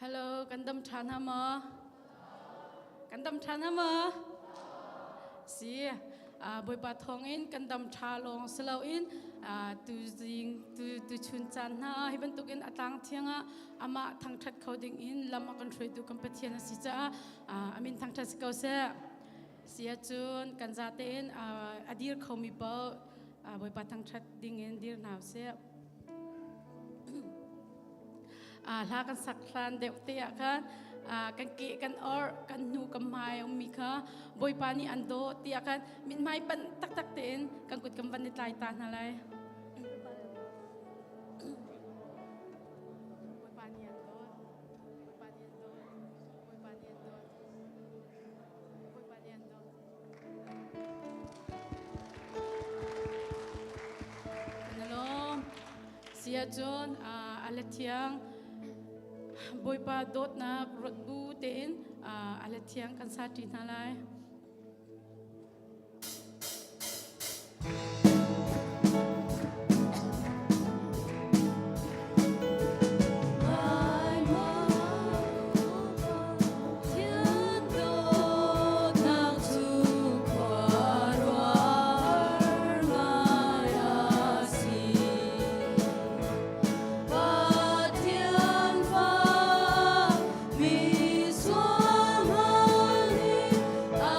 Hello, kan dam ṭhan ha maw? Kan dam ṭhan ha maw? Si, Bawipa thawngin kan dam ṭha lawng si loin tuzing tu chun caan hna hi bantukin a tlang thiang ah amah thangṭhat kho ding in lam a kan hruaitu kan Pathian a si caah amin thangṭhat si ko seh. Si ahcun kan zatein a dir khomi paoh Bawipa thangṭhat ding in dir hna usih. Hla kan sak hlan deuh te ah khan kan ke kan or kan hnu kan hmai ummi kha Bawipa nih an dawt tiah khan mithmai panh taktak tein kan kut kan van i tlai ta hna lai. Bawipa nih an dawt. Bawipa nih an dawt. Bawipa nih an dawt. Bawipa nih an dawt. Nalawm. Si ahcun a la thiang Bawipa dawtnak ruat bu tein a la thiang kan sa ṭi hna lai. Pathian fa mi sual hmanh nih a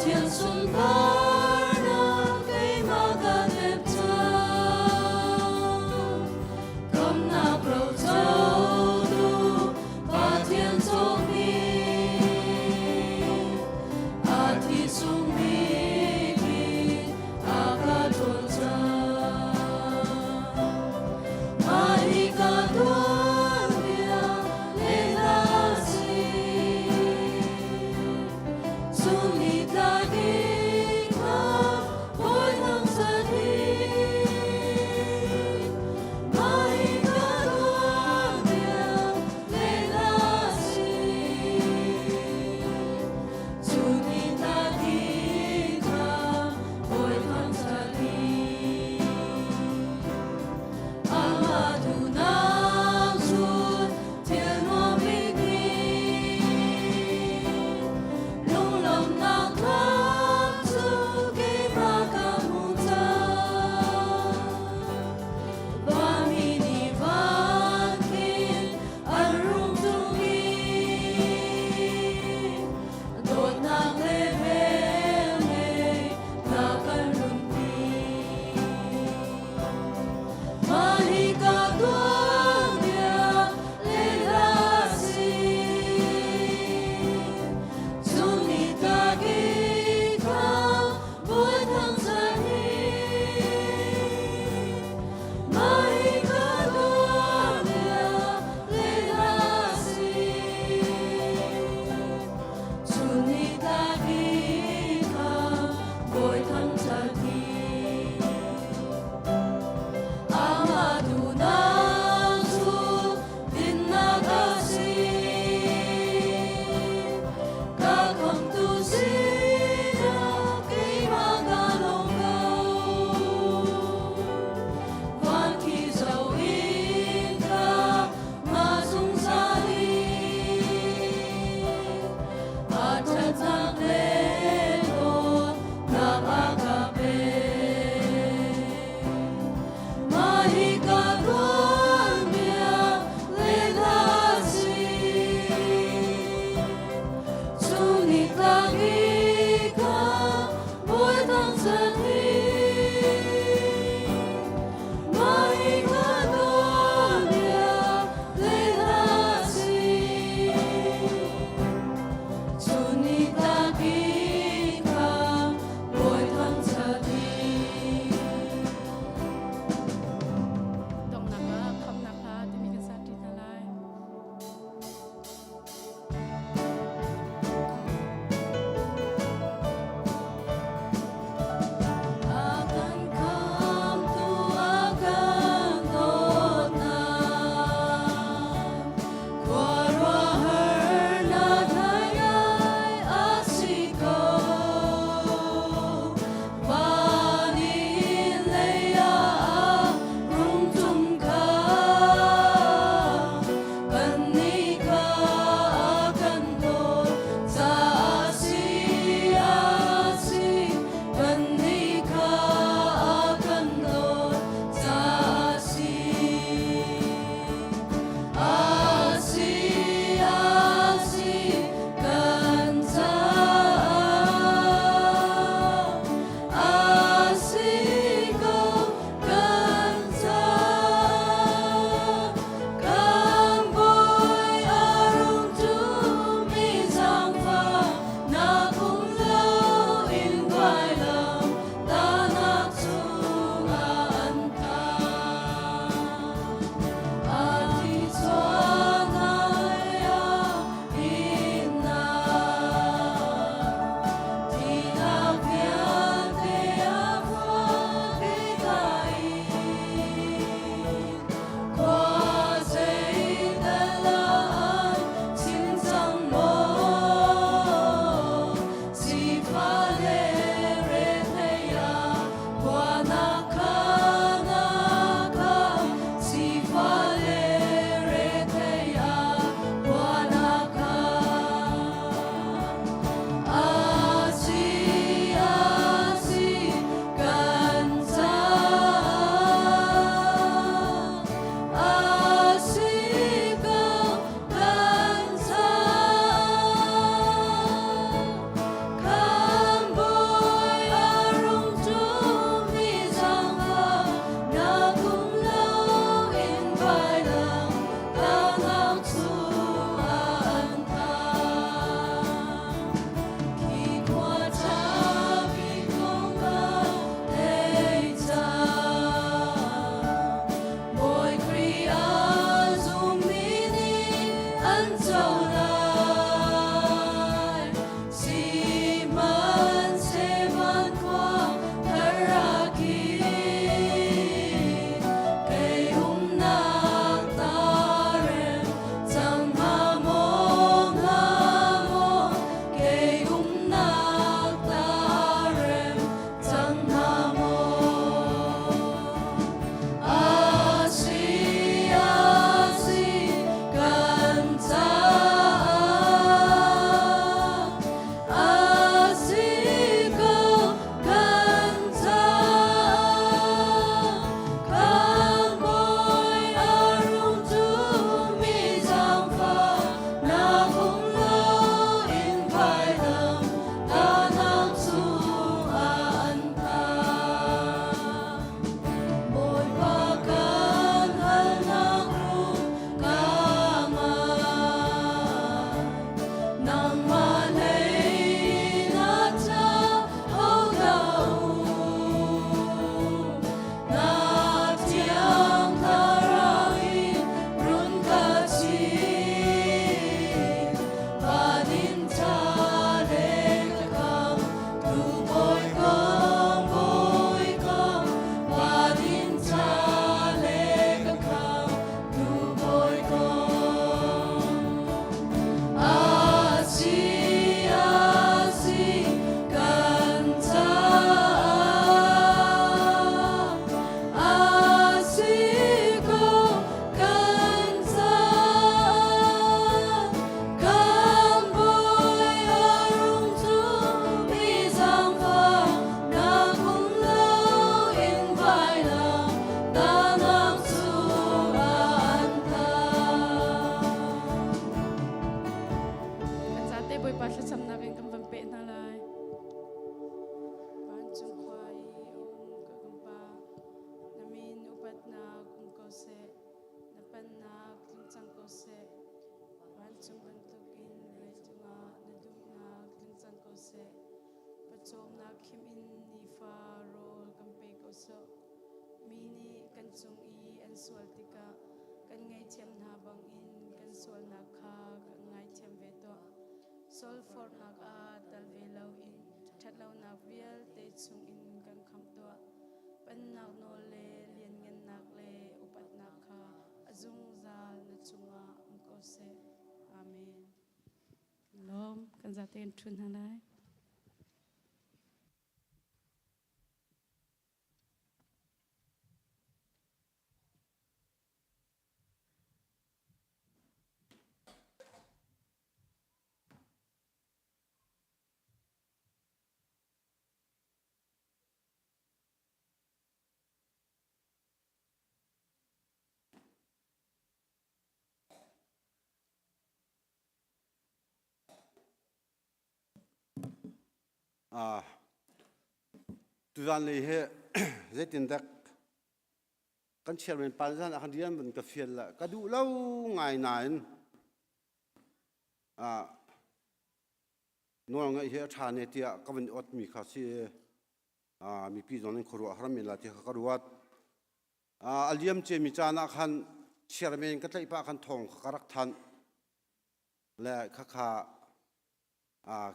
Pathian sunparnak keimah ka tep cang. Kamnak rocotu Pathian cawkmi a thi sung bik in a ka ṭhawl cang. Mah hi ka tuanbia lehla a si. Chun nitlak in. cung i an sual tikah kan ngaihthiam hna bangin kan sualnak kha kan ngaithiam ve tuah. Sualforhnak ah tal ve loin ṭhatlonak vialte chungin kan khamh tuah. Pennak nawl le lianngannak le upatnak kha a zungzal na cungah um ko seh. Amen. Lawm kan zatein ṭhun hna lai. Tuzan lei hi zeitindak kan chairman pa zan ah khan rian van ka fial la ka duh lo ngai nain nawl ngaih hi a ṭha ne tiah ka van ot mi kha si mipi zong in khuaruah har men la ti kha ka ruat. A liam mi caan ah khan chairman ka tlaih pah khan thawng ka rak thanh le khakha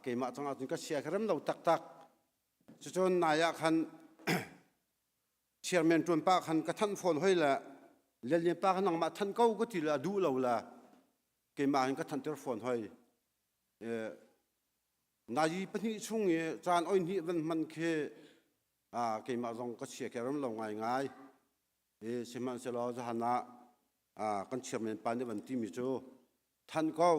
keimah cangah cun ka sia ka rem lo taktak. Cucun nai ah khan chairman ṭuan pa khan ka thanh fawn hoi le Lianlian pa kha nangmah thanh ko ka ti le a duh lo le keimah hin ka thanter fawn hoi. Nazi pahnih chung i caan oi hnih van hman khi keimah zong ka chia ke rem lo ngaingai. Sihmanhsehlaw zahan ah kan chairman pa nih van timi cu than ko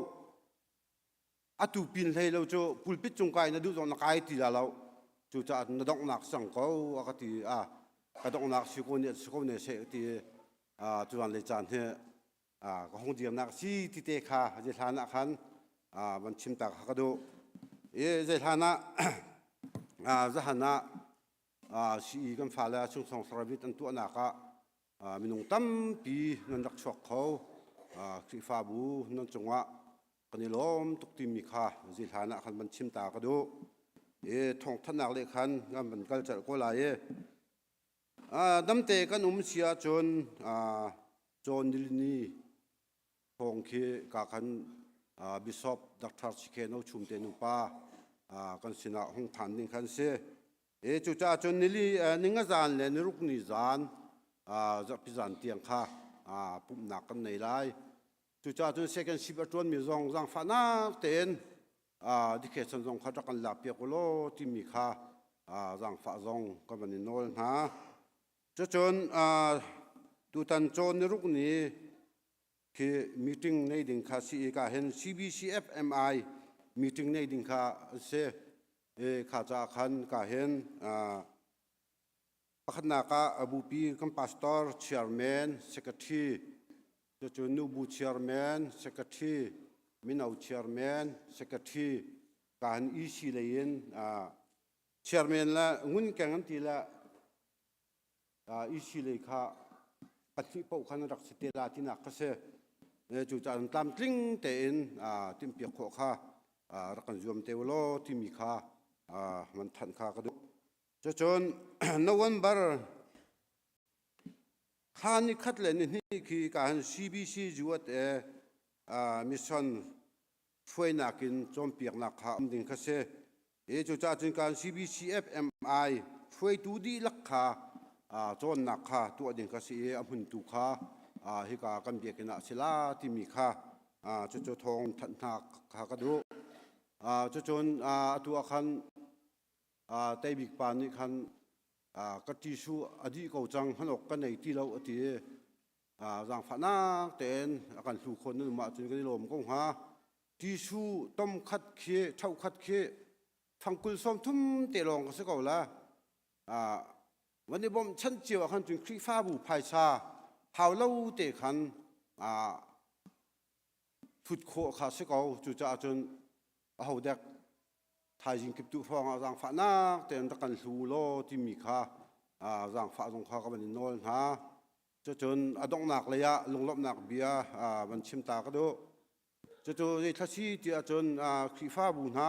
atu pin hlei lo cu pulpit cung kai na duh zong na kai ti la lo, cucaah na donghnak sang ko a ka ti. A ka donghnak si ko ne si ko ne seh ti cuan le caan hi ka hong dirnak si ti te kha zei hlan ah khan van chim ta kha ka duh i zei hlan ah zahan ah CE kan fale chungsong saravit an tuahnak ah minung tampi nan rak chuak kho. Khrihfabu nan cungah kan i lawm tuk timi kha zihlan ah khan van chim ta ka duh i thawngthanhnak le khan kan van kal colh ko lai i damte kan um si ahcun cawn nilini thawng khi ka khan Bishop Dr. Chike No Chum te nupa kan sinah hung phan ding khan si. E cucaah cun nili ninga zan le niruk ni zan zarhpi zan tiang kha pumhnak kan nei lai. Cucaah cun second shift a ṭuanmi zong zaangfahnak tein dikhesan zong kha rak kan lakpiak u law timi kha zaangfah zong kan van i nawl hna. Cucun tutan cawn niruk ni khi meeting nei ding kha si i ka hen CBCFMI meeting nei ding kha si e kha ca khan ka hen pakhatnak ah abupi kan pastor, chairman, secretary, cucu nubu chairman, secretary, mino chairman, secretary, ka han EC lei in chairman le ngun keng an ti le EC lei kha pahnih paoh khan rak si te la tinak kha si. Cucaah tlamtling tein timhpiak khawh kha rak kan zuam te ulaw timi kha man thanh kha ka duh. Cucun November thla ni khat le ni hnih khi ka han CBC USA mission hruainak in cawnpiaknak kha um ding kha si. E cucaah cun kan CBCFMI hruaitu dihlak kha cawnnak kha tuah ding kha si i a hmuntu kha hika kan biakinn ah si la timi kha cucu thawng thanhnak kha ka duh. Cucun atu ah khan Teibik pa nih khan ka tissue a dih ko cang, hman awk ka nei ti lo a ti i zaangfahnak tein a kan hlu khawn nan um ahcun kan i lawm ko hnga. Tissue tom khat khi ṭho khat khi fangkul sawm thum te lawng ka si ko la. Van i bawmh chan cio ah khan cun Khrihfabu phaisa hau lo te khan thut khawh kha si ko. Cucaah cun aho dek thaizing kiptuh hrawng ah zaangfahnak tein rak kan hlu law timi kha zaangfah zong kha ka van in nawl hna. Cucun a donghnak lei ah lunglawmhnak bia van chim ta ka duh. Cucu zei thla si ti ahcun Khrihfabu hna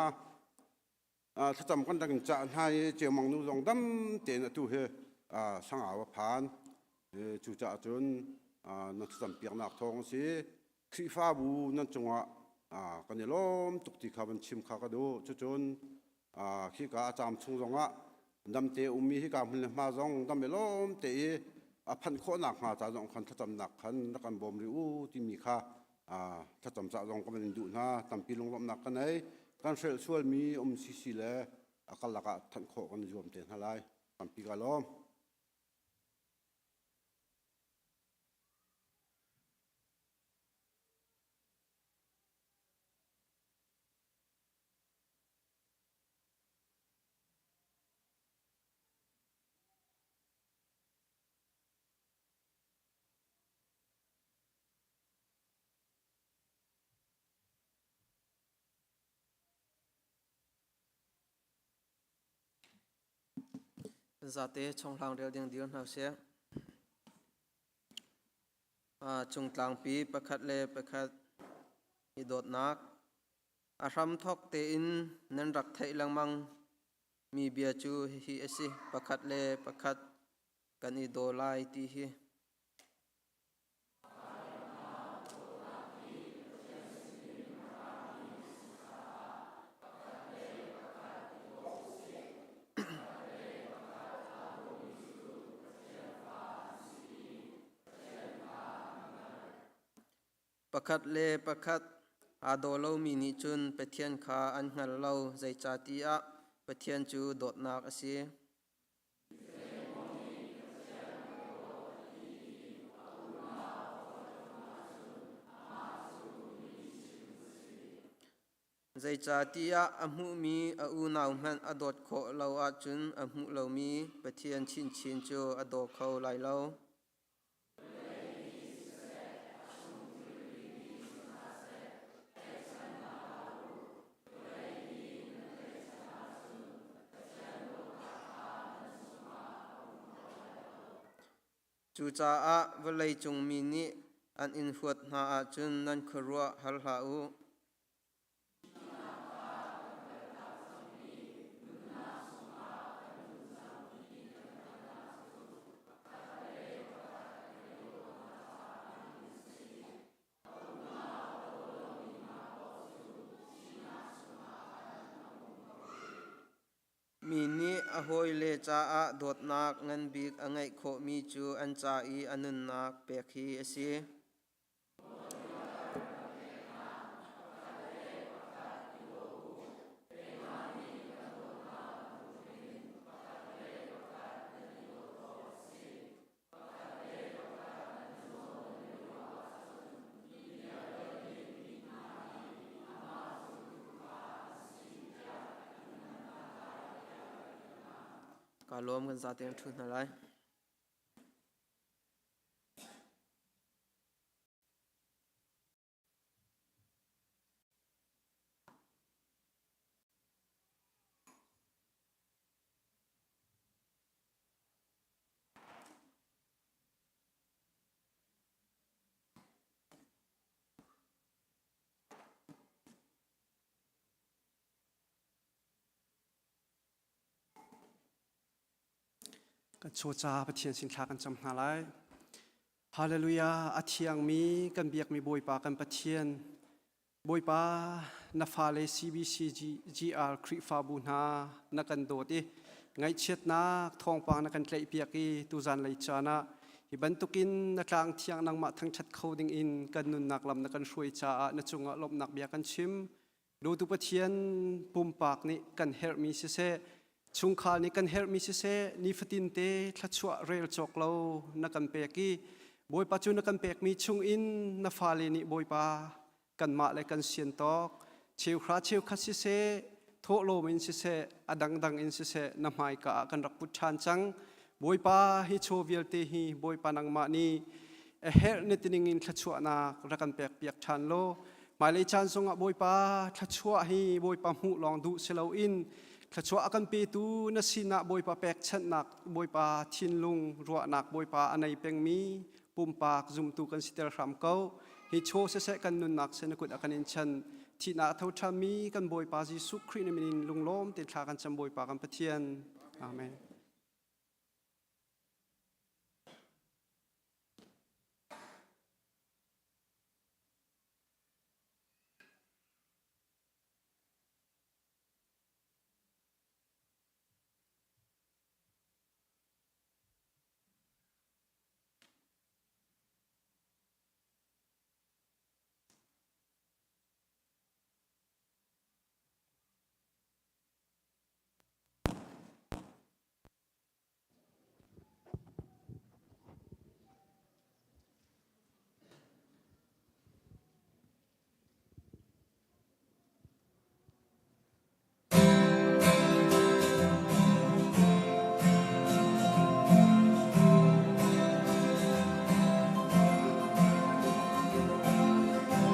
thlacam kan rak in cah hna i Ceumang nu zong dam tein atu hi Sangau a phan. Cucaah cun nan thlacampiaknak thawng a si. Khrihfabu nan cungah kan i lawm tuk ti kha van chim kha ka duh. Cucun khika a caam chung zongah damte ummi hika hmun le hma zong dam i lawm te i a phanh khawhnak hnga ca zong khan thlacamnak khan rak kan bawm rih u timi kha thlacam cah zong ka van in duh hna. Tampi lunglawmhnak ka nei. Kan hrelh sualmi um sisi le a karlak ah thanh khawh kan i zuam te hna lai. Tampi ka lawm. Zate chonghlang rel ding dir hna usih. Cungtlangpi pakhat le pakhat i dawtnak a hramthawk tein nan rak theih lengmang mi bia cu hihi a si: pakhat le pakhat kan i daw lai ti hi. Pakhat le pakhat aa daw lomi nih cun Pathian kha an hngal lo, zeicahtiah Pathian cu dawtnak a si. Zeicahtiah a hmuhmi a unau hmanh a dawt khawh lo ahcun a hmuh lomi Pathian chinchin cu a daw kho lai lo. Cucaah vawleicung mi nih an in huat hna ahcun nan khuaruah har hlah u. Mi nih a hawile caah dawtnak ngan bik a ngeih khawhmi cu an ca i a nunnak pek hi a si. Ka lawm kan zate in ṭhu hna lai. Kan chaw ca Pathian sin thla kan cam hna lai. Hallelujah! A thiangmi kan biakmi Bawipa kan Pathian, Bawipa, na fale CBCGR Khrihfabu hna na kan dawt i ngaihchiatnak thawngpang na kan tlaihpiak i tuzan lei caan ah hi bantukin na tlang thiang nangmah thangṭhat kho dingin kan nunnak lam na kan hruai caah na cungah lawmhnak bia kan chim. Dawtu Pathian pumpak nih kan herhmi siseh, chungkhar nih kan herhmi siseh, nifatin te thluachuah rel cawk lo na kan pek i Bawipa cu na kan pekmi chungin na fale nih Bawipa kanmah le kan sian tawk cheuhra cheukhat siseh, thawhlawm in siseh, a dangdang in siseh na hmaika ah kan rak put ṭhan cang. Bawipa hi chaw vialte hi Bawipa nangmah nih a herh na tining in thluachuahnak rak kan pek piak ṭhan law hmailei caan zongah Bawipa thluachuah hi Bawipa hmuh lawng duh si loin thluachuah a kan petu na sinah Bawipa pekchanhnak Bawipa thinlung ruahnak Bawipa a nei pengmi pumpak zumtu kan siter hram ko hi chaw siseh kan nunnak se na kut a kan in chan thihnak a tho ṭhanmi kan Bawipa Jesuh Khrih na min in lunglawm te thla kan cam Bawipa kan Pathian Amen.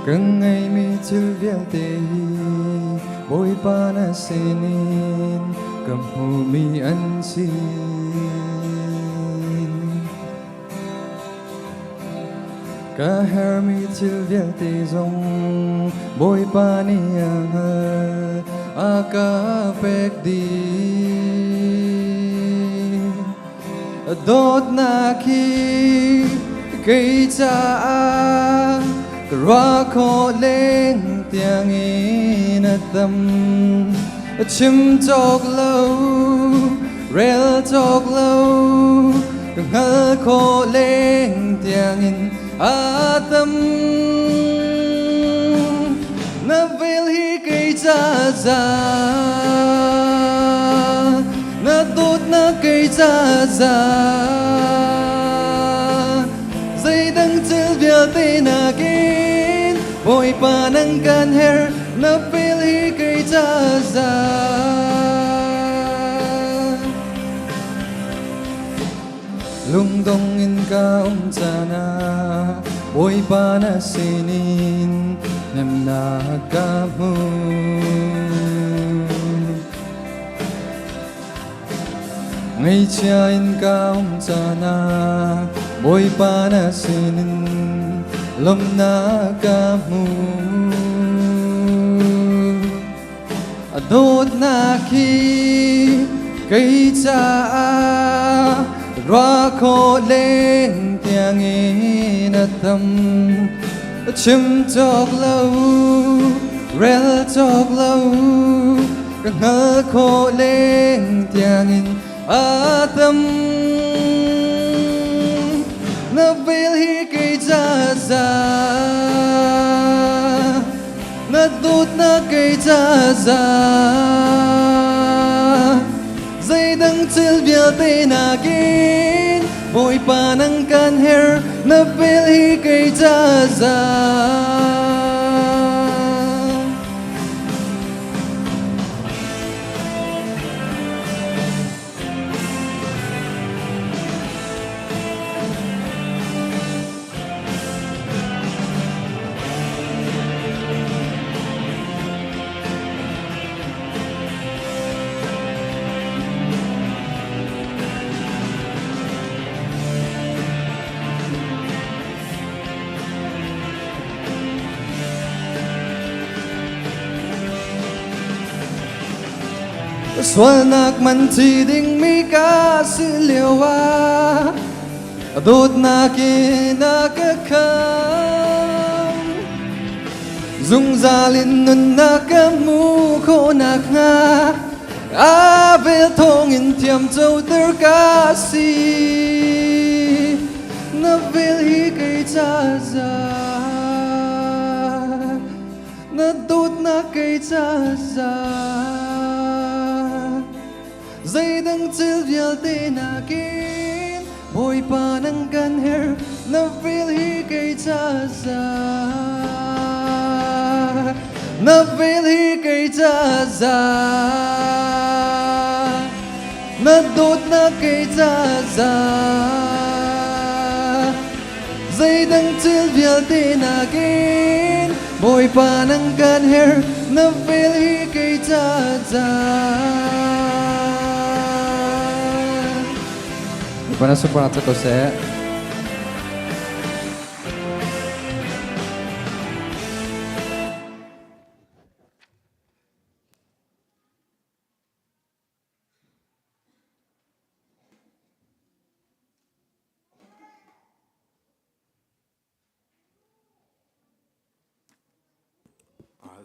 Kan ngeihmi thil vialte hi Bawipa na sinin ka hmuhmi an si. Ka hermi thil vialte zong Bawipa nih a hngalh, a ka pek dih. Dawtnak hi kei caah ka ruah khawh leng tiangin a tam. Chim cawk lo, rel cawk lo, ka hngal khawh leng tiangin a tam. Na vel hi kei ca za, na dawtnak kei ca za. Zeidang thil vialte nakin Bawipa nang kan her na vel hi kei ca za. Lungdong in ka um caan ah Bawipa na sinin hnemhnak ka hmu. Ngaihchia in ka um caan ah Bawipa na sinin lawmhnak ka hmu. A dawtnak hi kei caah ruah khawh leng tiangin a tam. Chim cawk lo, rel cawk lo, ka hngal khawh leng tiangin a tam. Na vel hi kei ca za, na dawtnak kei ca za. Zeidang thil vialte nakin Bawipa nang kan her na vel hi kei ca za. Sualnak man ci dingmi ka si lio ah dawtnak in a ka kham. Zungzal in nunnak ka hmu khawhnak hnga a vel thawngin thiam coter ka si. Na vel hi kei ca za, na dawtnak kei ca za. Zeidang thil vialte nakin Bawipa nang kan her na vel hi kei ca za. Na vel hi kei ca za. Na dawtnak kei ca za. Zeidang thil vialte nakin Bawipa nang kan her na vel hi kei ca za. Bawipa na sunparnak cang ko seh.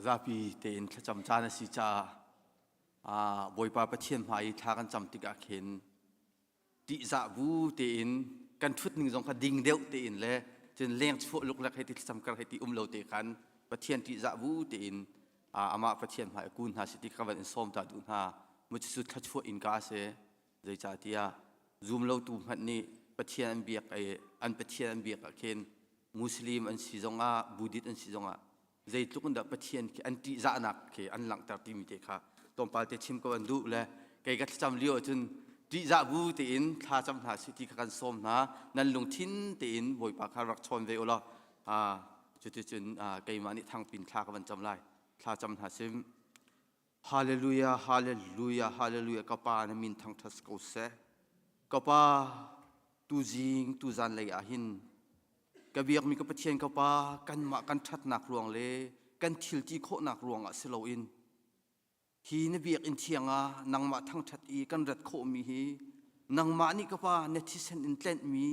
Zapi tein thlacam caan a si caah Bawipa Pathian hmai i thla kan cam tikah khin ṭihzah bu tein kan ṭhut ning zong kha ding deuh tein le cun leng chuah luklak hei ti thlacam kar hei ti um lo te khan Pathian ṭihzah bu tein amah Pathian hmai kun hna si ti kha van in sawm ta duh hna. Mucucu thluachuah innka a si. Zeicahtiah zumlotu hmanh nih Pathian an biak i an Pathian an biak ah khin Muslim an si zongah Buddhist an si zongah zeitluk in dah Pathian khi an ṭihzahnak khi an langhter timi te kha tlawmpal te chim ko an duh le kei ka thlacam lio ahcun ṭihzah bu tein thla cam hna si ti kha kan sawm hna nan lungthin tein Bawipa kha rak chawn ve u law. Cuticun keimah nih thangpin thla ka van cam lai. Thla cam hna sim. Hallelujah, hallelujah, hallelujah. Ka pa na min thangṭhat ko seh. Ka pa tuzing tuzan lei ah hin ka biakmi ka Pathian ka pa kanmah kan ṭhatnak ruang le kan thil ti khawhnak ruang ah si loin hi na biakinn thiang ah nangmah thangṭhat i kan rat khawhmi hi nangmah nih ka pa na thisen in tlenhmi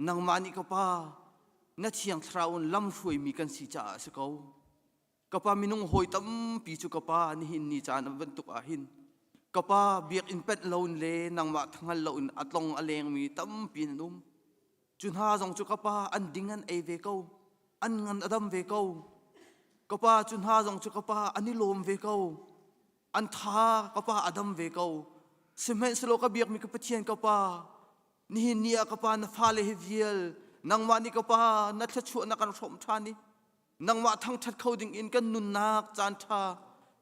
nangmah nih ka pa na thiang thlarau in lam hruaimi kan si caah a si ko. Ka pa minung hawi tampi cu ka pa nihin ni caan bantuk ah hin ka pa biakinn penh loin le nangmah thangal loin a tlong a lengmi tampi an um. Cu hna zong cu ka pa an ding an ei ve ko, an ngan a dam ve ko. Ka pa cu hna zong cu ka pa an i lawm ve ko. An tha ka pa a dam ve ko. Sihmanhsehlaw ka biakmi ka Pathian ka pa nihin ni ah ka pa na fale hi vial nangmah nih ka pa na thluachuah na kan hrawmh ṭhan i nangmah thangṭhat kho ding in kan nunnak caan ṭha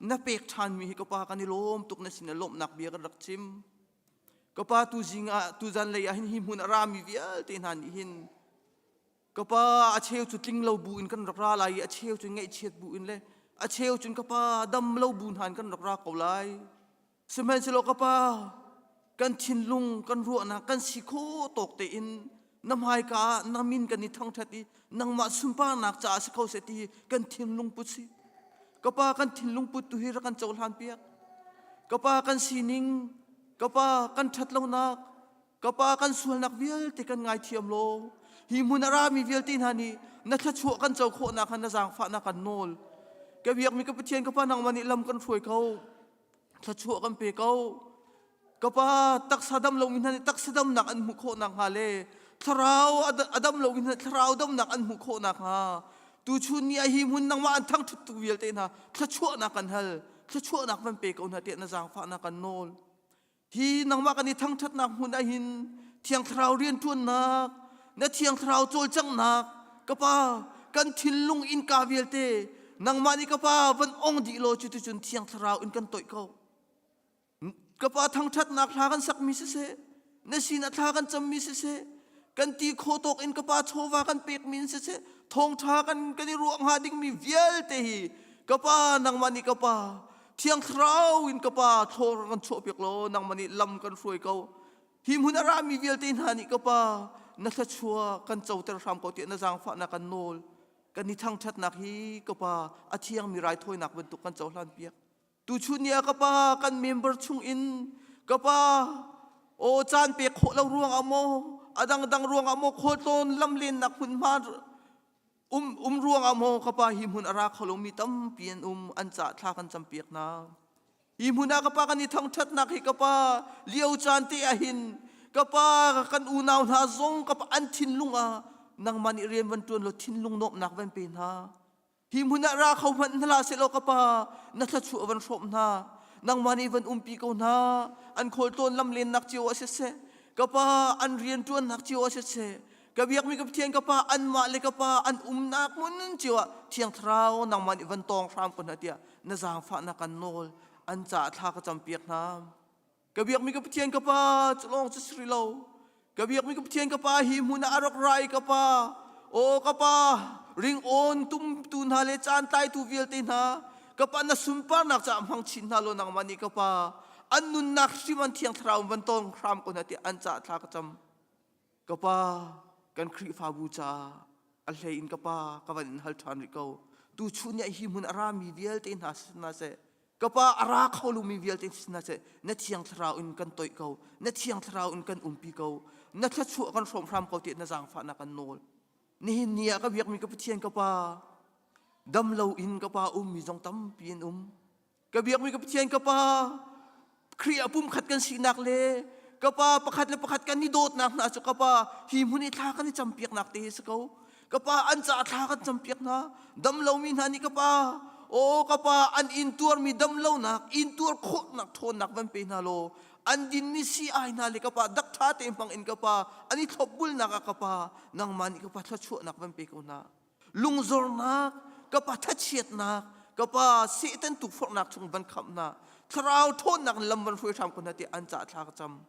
na pek ṭhanmi hi ka pa kan i lawm tuk na sin ah lawmhnak bia kan rak chim ka pa tu zing ah tu zan lei ah hin hi hmun a rami vialte hna nih hin ka pa a cheu cu tling lo bu in kan rak ra lai i a cheu cu ngaihchiat bu in le a cheu cun ka pa dam lo bu hna in kan rak ra ko lai Sihmanhsehlaw ka Pa, kan thinlung, kan ruahnak, kan si khawh tawk tein na hmaika ah na min kan i thangṭhat i nangmah sunparnak caah si kho seh ti hi kan thinlung put si. Ka Pa, kan thinlung put tu hi rak kan cohlan piak. Ka Pa, kan sining, ka Pa, kan ṭhatlonak, ka Pa, kan sualnak vialte kan ngaithiam law, hi hmun a rami vialte hna nih na thluachuah kan co khawhnak kha na zaangfahnak kan nawl. Ka biakmi ka Pathian, ka Pa, nangmah nih lam kan hruai ko. Thluachuah kan pe ko. Ka pa taksa dam lomi hna nih taksa damnak an hmuh khawh nakhnga le thlarau a dam lomi hna thlarau damnak an hmuh khawh nakhnga tuchun ni ah hi hmun nangmah an thangṭhat tu vialte hna thluachuahnak kan hal thluachuahnak van pe ko hna tiah na zaangfahnak kan nawl. Hi nangmah kan i thangṭhatnak hmun ah hin Thiang Thlarau rianṭuannak, na Thiang Thlarau cawlcanghnak, ka Pa, kan thinlung innka vialte nangmah nih ka Pa van ong dih law cuticun Thiang Thlarau in kan toih ko. Ka Pa thangṭhatnak hla kan sakmi siseh, na sinah thla kan cammi siseh, kan ti khawh tawk in ka Pa chawva kan pekmi in siseh, thawngṭha kan kan i ruah hnga dingmi vialte hi ka Pa nangmah nih ka Pa Thiang Thlarau in ka Pa thlaw kan chuahpiak law nangmah nih lam kan hruai ko. Hi hmun a rami vialte hna nih ka Pa na thluachuah kan coter hram ko tiah na zaangfahnak kan nawl. Kan i thangṭhatnak hi ka Pa a thiangmi raithawinak bantuk kan cohlan piak. Tuchun ni ah ka Pa kan member chung in ka Pa aw caan pek khawh lo ruangah maw a dangdang ruangah maw khualtlawn lamlennak hmunhma Um, um ruangah maw ka pa hi hmun a ra kho lomi tampi an um an cah thla kan campiak hna. Hi hmun ah ka pa kan i thangṭhatnak hi ka pa lio caan te ah hin ka pa kan unau hna zong ka pa an thinlung ah nangmah nih rian van ṭuan law thinlung nuamhnak van pe hna. Hi hmun ah ra kho hmanh hna sehlaw ka pa na thluachuah van hrawm hna. Nangmah nih van umpi ko hna. An khualtlawn lam lennak cio ah siseh, ka pa an rian ṭuannak cio ah siseh, ka biakmi ka Pathian ka Pa anmah le ka Pa an umnak hmun cio ah Thiang Thlarau nangmah nih van tawng hram ko hna tiah na zaangfahnak kan nawl an caah thla ka campiak hna ka biakmi ka Pathian ka Pa cu lawng cu si lo ka biakmi ka Pathian ka Pa hi hmun ah a rak rai ka Pa aw ka Pa ringawn tumtu hna le caan tlaitu vialte hna ka Pa na sunparnak caah hmang chin hna law nangmah nih ka Pa an nunnak hrim an Thiang Thlarau van tawng hram ko hna tiah an caah thla ka cam Ka pa, kan Khrihfabu caah a hlei in ka pa ka van in hal ṭhan rih ko. Tuchun ni ah hi hmun a rami vialte hna si hna seh, ka pa a ra kho lomi vialte si hna seh, na Thiang Thlarau in kan toih ko, na Thiang Thlarau in kan umpi ko, na thluachuah kan hrawm hram ko tiah na zaangfahnak kan nawl. Nihin ni ah ka biakmi ka Pathian ka pa, dam loin ka pa ummi zong tampi an um. Ka biakmi ka Pathian ka Pa, Khrih ah pumkhat kan sinak le ka Pa pakhat le pakhat kan i dawtnak hna cu ka Pa hi hmun i thla kan i campiaknak te hi si ko. Ka Pa an caah thla kan campiak hna. Dam lomi hna nih ka Pa, aw ka Pa an intuarmi dam lonak, intuar khawhnak ṭhawnnak van pe hna law an dinmi sii-ai hna le ka Pa dak ṭha te hmang in ka Pa an i thlopbulnak ah ka Pa nangmah nih ka Pa thluachuahnak van pe ko hna. Lungzornak, ka pa thachiatnak, ka pa Satan tukforhnak chung van khamh hna, thlarau ṭhawnnak in lam van hruai hram ko hna tiah an cah thla ka cam.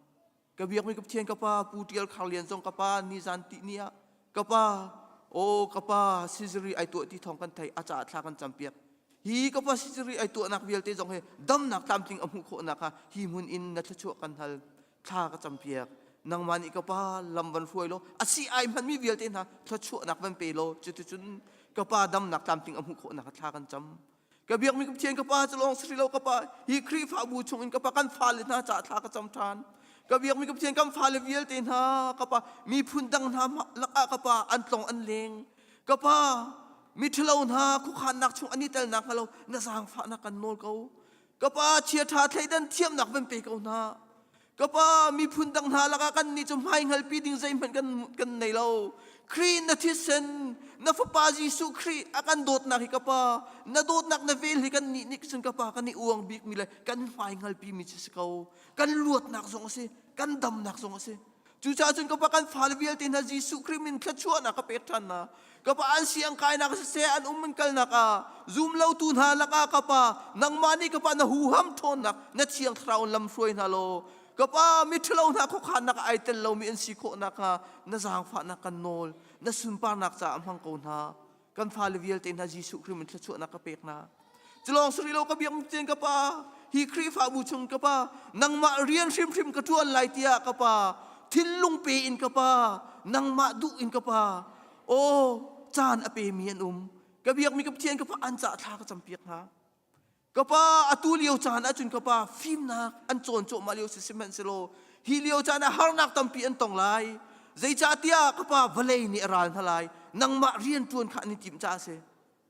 Ka biakmi ka Pathian ka pa Pu Ṭial Khar Lian zong ka pa nizan ti ni ah ka pa. Aw ka pa surgery ai tuah ti thawng kan theih a caah thla kan campiak. Hi ka pa surgery ai tuahnak vialte zong hi damnak tlamtling a hmuh khawhnak kha hi hmun in na thluachuah kan hal. Thla ka campiak. Nangmah nih ka pa lam van hruai law a si ai hmanmi vialte hna thluachuahnak van pe law cuticun ka pa damnak tlamtling a hmuh khawhnak thla kan cam. Ka biakmi ka Pathian ka Pa cu lawng si lo ka Pa hi Khrihfabu chung in ka Pa kan fale hna caah thla ka cam ṭhan. Ka biakmi ka Pathian kan fale vialte hna ka Pa miphun dang hna lakah ka Pa an tlong an leng. Ka Pa miṭhalo hna khuakhannak chung an i telnak hnga lo na zaangfahnak kan nawl ko. Ka Pa chiaṭha thleidan thiamnak van pe ko hna. Ka pa miphun dang hna lakah kannih cu hmaihngalpi ding zeihmanh kan, kan nei lo. Khrih na thisen, na fapa Jesuh Khrih a kan dawtnak hi ka pa, na dawtnak na vel hi kannih nih cun ka pa kan i uang bikmi le kan hmaihngalpi mi cu si ko. Kan luatnak zong a si, kan damnak zong a si. Cucaah cun ka pa kan fale vialte hna Jesuh Khrih min thluachuahnak ka pek ṭhan hna. Ka pa an si an kainak siseh an um an kalnak ah zum lotu hna lakah ka pa nangmah nih ka pa na huham ṭhawnnak na thiang thlarau in lam hruai hna law ka pa miṭhalo hna khuakhannak ah ai tel lomi an si khawh nakhnga na zaangfahnak kan nawl na sunparnak caah hmang ko hna. Kan fale vialte hna Jesuh Khrih min thluachuahnak ka pek hna. Culawng sari lo ka biak cin ka pa hi Khrihfabu chung ka pa nangmah rian hrimhrim ka ṭuan lai tiah ka pa thinlung pe in ka pa nangmah duh in ka pa aw caan a pemi an um ka biakmi ka Pathian ka pa an cah thla ka campiak hna Ka pa atu lio caan ahcun ka pa fimnak an cawn cuahmah lio si sihmanhsehlaw hi lio caan ah harnak tampi an tong lai. Zeicahtiah ka pa vawlei nih a ral hna lai. Nangmah rian ṭuan kha an i timh caah a si.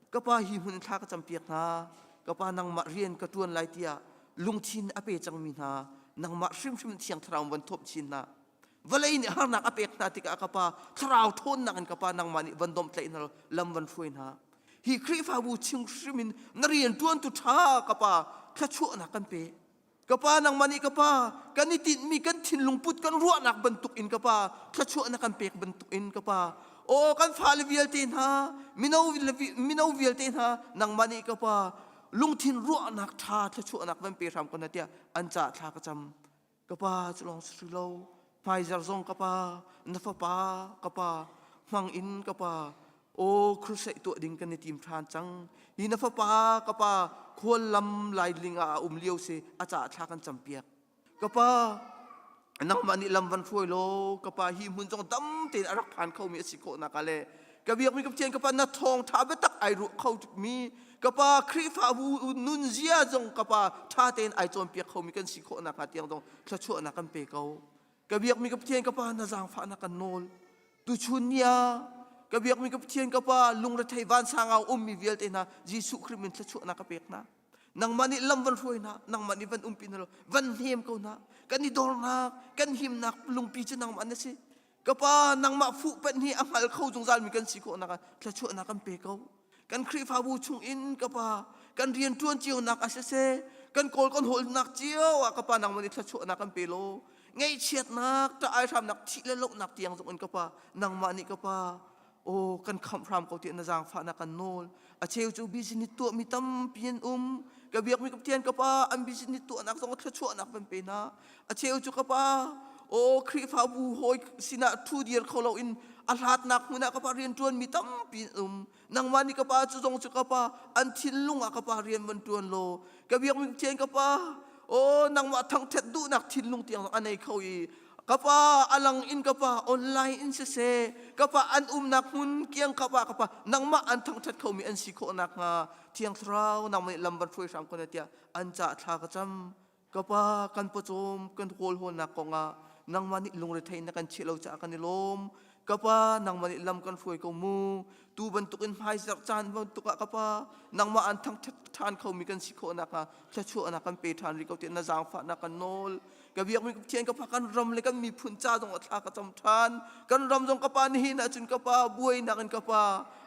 Ka pa hi hmun in thla ka campiak hna. Ka pa nangmah rian ka ṭuan lai tiah lungthin a pe cangmi hna nangmah hrimhrim thiang thlarau van thawp chin hna. Vawlei nih harnak a pek hna tikah ka pa thlarau ṭhawnnak in ka pa nangmah nih van domhtlaih hna lam van hruai hna. Hi Khrihfabu ching hrim in na rian ṭuantu ṭha ka pa thluachuahnak kan pe. Ka pa nangmah nih ka pa kan i tinhmi kan thinlung put kan ruahnak bantuk in ka pa thluachuahnak kan pek bantuk in ka pa aw kan fale vialte hna mino mino vialte hna nangmah nih ka pa lungthin ruahnak ṭha thluachuahnak van pe hram ko na tiah an ca thla ka cam. Ka pa cu lawng si lo hmaizar zong ka pa na fapa ka pa hmang in ka pa aw crusade tuah ding kan i tim ṭhan cang hi na fapa ka pa khual lam lailing ah a um lio si a caah thla kan campiak ka pa nangmah nih lam van hruai law ka pa hi hmun zong dam tein a rak phan khomi a si khawh nak ah le ka biakmi ka Pathian ka pa na thawngṭha biatak ai ruah kho mi ka pa Khrihfabu nunzia zong ka pa ṭha tein ai cawnpiak khomi kan si khawh nakhnga tiang zong thluachuahnak kan pe ko ka biakmi ka Pathian ka pa na zaangfahnak kan nawl tuchun ni ah ka biakmi ka Pathian ka pa lungrethei vansang ah ummi vialte hna Jesuh Khrih min thluachuahnak ka pek hna nangmah nih lam van hruai hna nangmah nih van umpi hna van hnem ko hna kan i dornak kan himnak lungpi cu nangmah na si Ka pa nangmah fuhpanh hi a hngal kho zungzalmi kan si khawh nakah thluachuahnak kan pe ko. Kan Khrihfabu chungin ka pa kan rian ṭuan cionak ah siseh kan kawl kan hawlnak cio ah ka pa nangmah nih thluachuahnak kan pe law ngaihchiatnak ṭah aihramnak thih le lohnak tiang zong in ka pa nangmah nih ka pa aw kan khamh hram ko tiah na zaangfahnak kan nawl a cheu cu business tuahmi tampi an um ka biakmi ka Pathian ka pa an business tuahnak zong thluachuahnak van pe hna a cheu cu ka pa aw Khrihfabu hawi sinah thu dir kho loin a hlatnak hmun ah ka pa rian ṭuanmi tampi an um nangmah nih ka pa cu zong cu ka pa an thinlung ah ka pa rian van ṭuan law ka biakmi Pathian ka pa aw nangmah thangṭhat duhnak thinlung tiang a nei kho i ka pa alang in ka pa online in siseh ka pa an umnak hmun kiang ka pa ka pa nangmah an thangṭhat khomi an si khawh nakhnga thiang thlarau nangmah nih lam van hruai hram ko na tiah an cah thla ka cam ka pa kan pawcawm kan kawlhawlnak kongah nangmah nih lungrethei na kan chiah lo caah kan i lawm ka pa nangmah nih lam kan hruai ko mu tu bantukin hmaizarh caan bantuk ah ka pa nangmah an thangṭhat ṭhan khomi kan si khawh nakhnga thluachuahnak kan pe ṭhan rih ko tiah na zaangfahnak kan nawl ka biakmi ka Pathian ka pa kan ram le kan miphun ca zong ah thla ka cam ṭhan kan ram zong ka pa nihin ahcun ka pa buainak in ka pa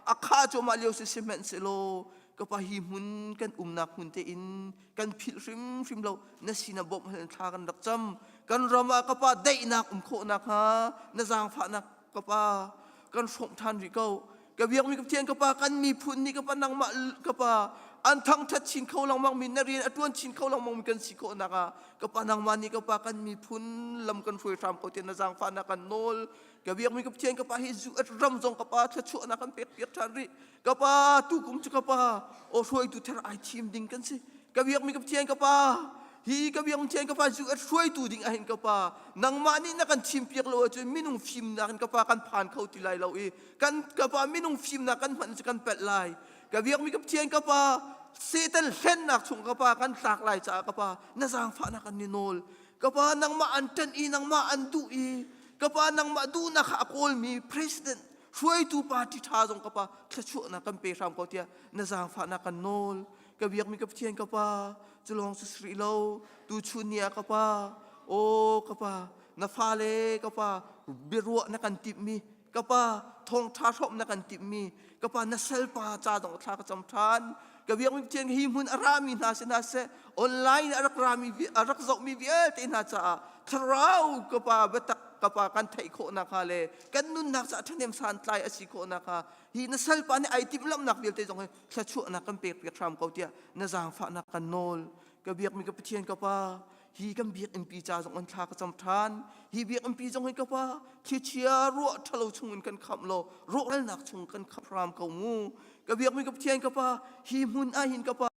a khah cuahmah lio si sihmanhsehlaw ka pa hi hmun kan umnak hmun te in kan philh hrimhrim lo na sinah bawmh hal in thla kan rak cam kan ram ah ka pa daihnak um khawh nakhnga na zaangfahnak ka pa kan hrawmh ṭhan rih ko ka biakmi ka Pathian ka pa kan miphun nih ka pa nangmah ka pa. An thangṭhat chin kho lengmang mi na rian a ṭuan chin kho lengmang mi kan si khawh nak ah ka pa nangmah nih ka pa kan miphun lam kan hruai hram ko tiah na zaangfahnak kan nawl. Ka biakmi ka Pathian ka pa hi zu ram zong ka pa thluachuahnak kan pek piak ṭhan rih. Ka pa tukum cu ka pa aw hruaitu thar ai thim ding kan si. Ka biakmi ka Pathian ka pa hi ka biakmi Pathian ka pa zu hruaitu ding ahin ka pa nangmah nih na kan thim piak lo ahcun minung fimnak in ka pa kan phan kho ti lai lo i kan ka pa minung fimnak kan hman cu kan pelh lai. Ka biakmi ka Pathian ka pa Satan hlennak chung ka pa kan tlak lai caah ka pa na zaangfahnak kan ni nawl. Ka pa nangmah an ṭanh i nangmah an duh i ka pa nangmah duhnak kha a kawlmi president hruaitu party ṭha zong ka pa thluachuahnak kan pe hram ko tiah na zaangfahnak kan nawl. Ka biakmi ka Pathian ka pa cu lawng cu si rih lo tuchun ni ah ka pa aw ka pa na fale ka pa biaruah na kan timhmi ka pa thawngṭha hrawmh na kan timhmi ka pa na salpa ca zong thla ka cam ṭhan. Ka biakmi Pathian hi hmun a rami hna si hna seh online a rak rami a rak zohmi vialte hna caah thlarau ka pa biatak ka pa kan theih khawh nakhnga le kan nunnak caah ṭhahnem santlai a si khawh nakhnga hi na salpa nih ai timhlamhnak vialte zong hi thluachuahnak kan pek piak hram ko tiah na zaangfahnak kan nawl. Ka biakmi ka Pathian ka pa hi kan biakinnpi ca zong an thla ka cam ṭhan. Hi biakinnpi zong hi ka pa thlichia ruah ṭhalo chungin kan khamh law rawhralnak chung kan khamh hram ko mu. Ka biakmi ka Pathian ka pa hi hmun ah hin ka pa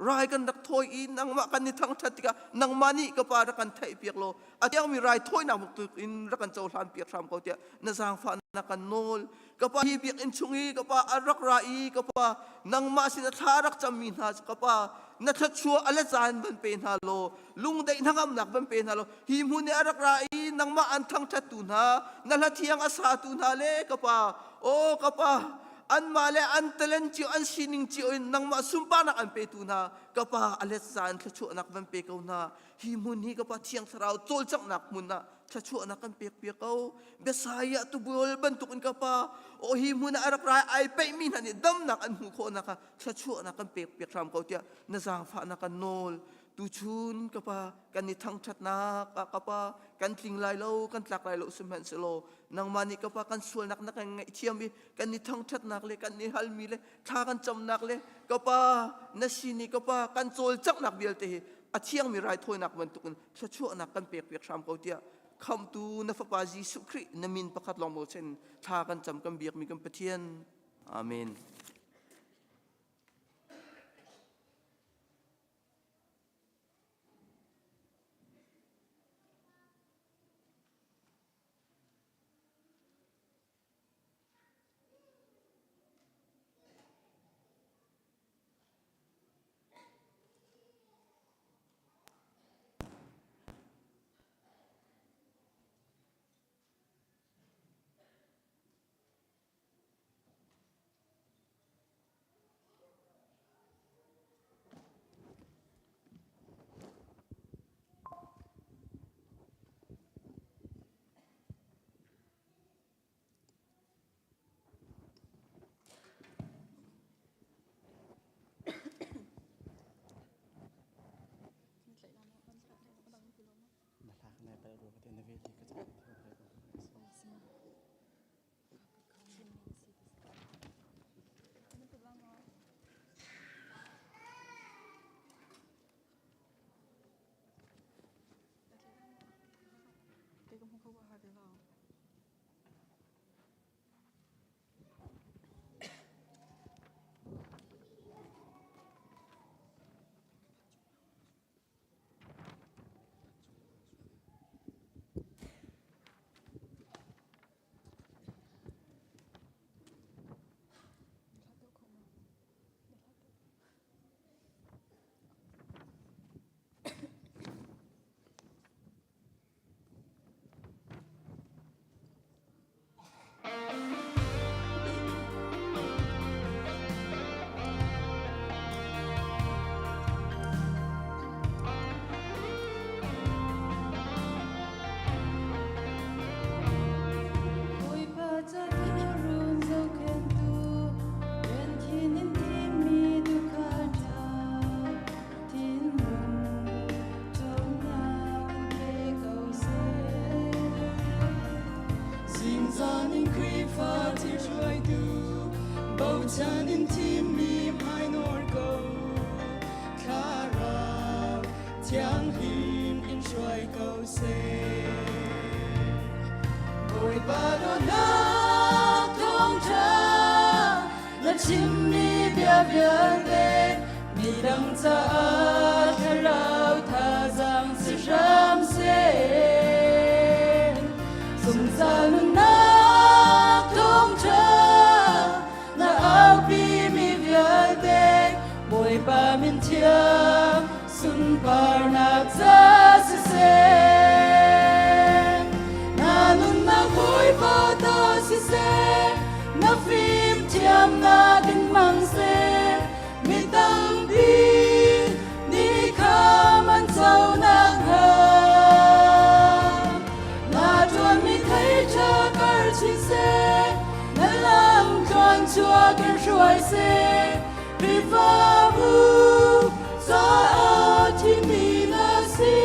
rai kan rak thawi i nangmah kan i thangṭhat tikah nangmah nih ka pa rak kan theihpiak law a tiangmi rai thawinak bantuk in rak kan cohlan piak hram ko tiah na zaangfahnak kan nawl. Ka pa hi biakinn chung i ka pa a rak ra i ka pa nangmah sin a thla rak cammi hna cu ka pa na thluachuah a let zan van pe hna law lungdaih hnangamnak van pe hna law hi hmun i a rak ra i nangmah an thangṭhattu hna na hla thiang a satu hna le ka pa aw ka pa anmah le an talent cio an sining cio in nangmah sunparnak an petu hna ka pa a let zan thluachuahnak van pe ko hna. Hi hmun hi ka pa thiang thlarau cawlcanghnak hmun ah thluachuahnak kan pek piak ko. Biasaiah tubul bantuk in ka pa aw hi hmun ah a rak rai ai peihmi hna nih damnak an hmuh khawh nakha thluachuahnak kan pek piak hram ko tiah na zaangfahnak kan nawl. Tuchun ka pa kan i thangṭhatnak ah ka pa kan tling lai lo kan tlak lai lo sihmanhsehlaw nangmah nih ka pa kan sualnak na kan ngaihthiam i kan i thangṭhatnak le kan i halmi le thla kan camnak le ka pa na sin i ka pa kan cawlcanghnak vialte hi a thiangmi raithawinak bantukin thluachuahnak kan pek piak hram ko tiah khamtu na fapa Jesuh Khrih na min pakhat lawng bochan thla kan cam kan biakmi kan Pathian. Amen. Bawipa ca tuurun zohkhenhtu, rian in thimmi tuukhal ṭha, thinlung ṭhawnnak in pe ko seh. Zingzan in Khrihfa thil hruaitu, bochan in thimmi hmainawr ko. Bawipa dawtnak thawngṭha na chimmi bia vialte midang caah thlarau thazaang si hram seh. Zungzal nunnak thawngṭha na aupimi vialte Bawipa min thiang sunparnak ca siseh. Na nunnak Bawipa ta siseh, na fimthiamnak in hmang seh, mi tampi nih kha man co nakhnga. Na ṭuanmi thei ṭha kar chin seh, na lam tluan chuak in hruai seh, Khrihfabu caah thimmi na si.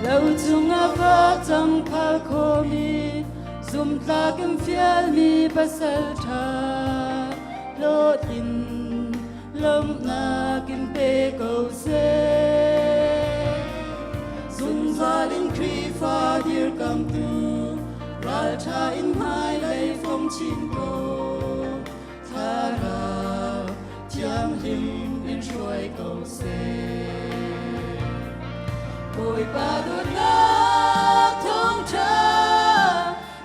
Lo cungah va cang phal khomi zumtlak in fialmi pasal ṭha hlawhtlin lawmhnak in pe ko seh. Zungzal in Khrihfa dirkamtu ralṭha in hmailei fong chin ko. Thlarau thianghlim in hruai ko seh. Bawipa dawtnak thawngṭha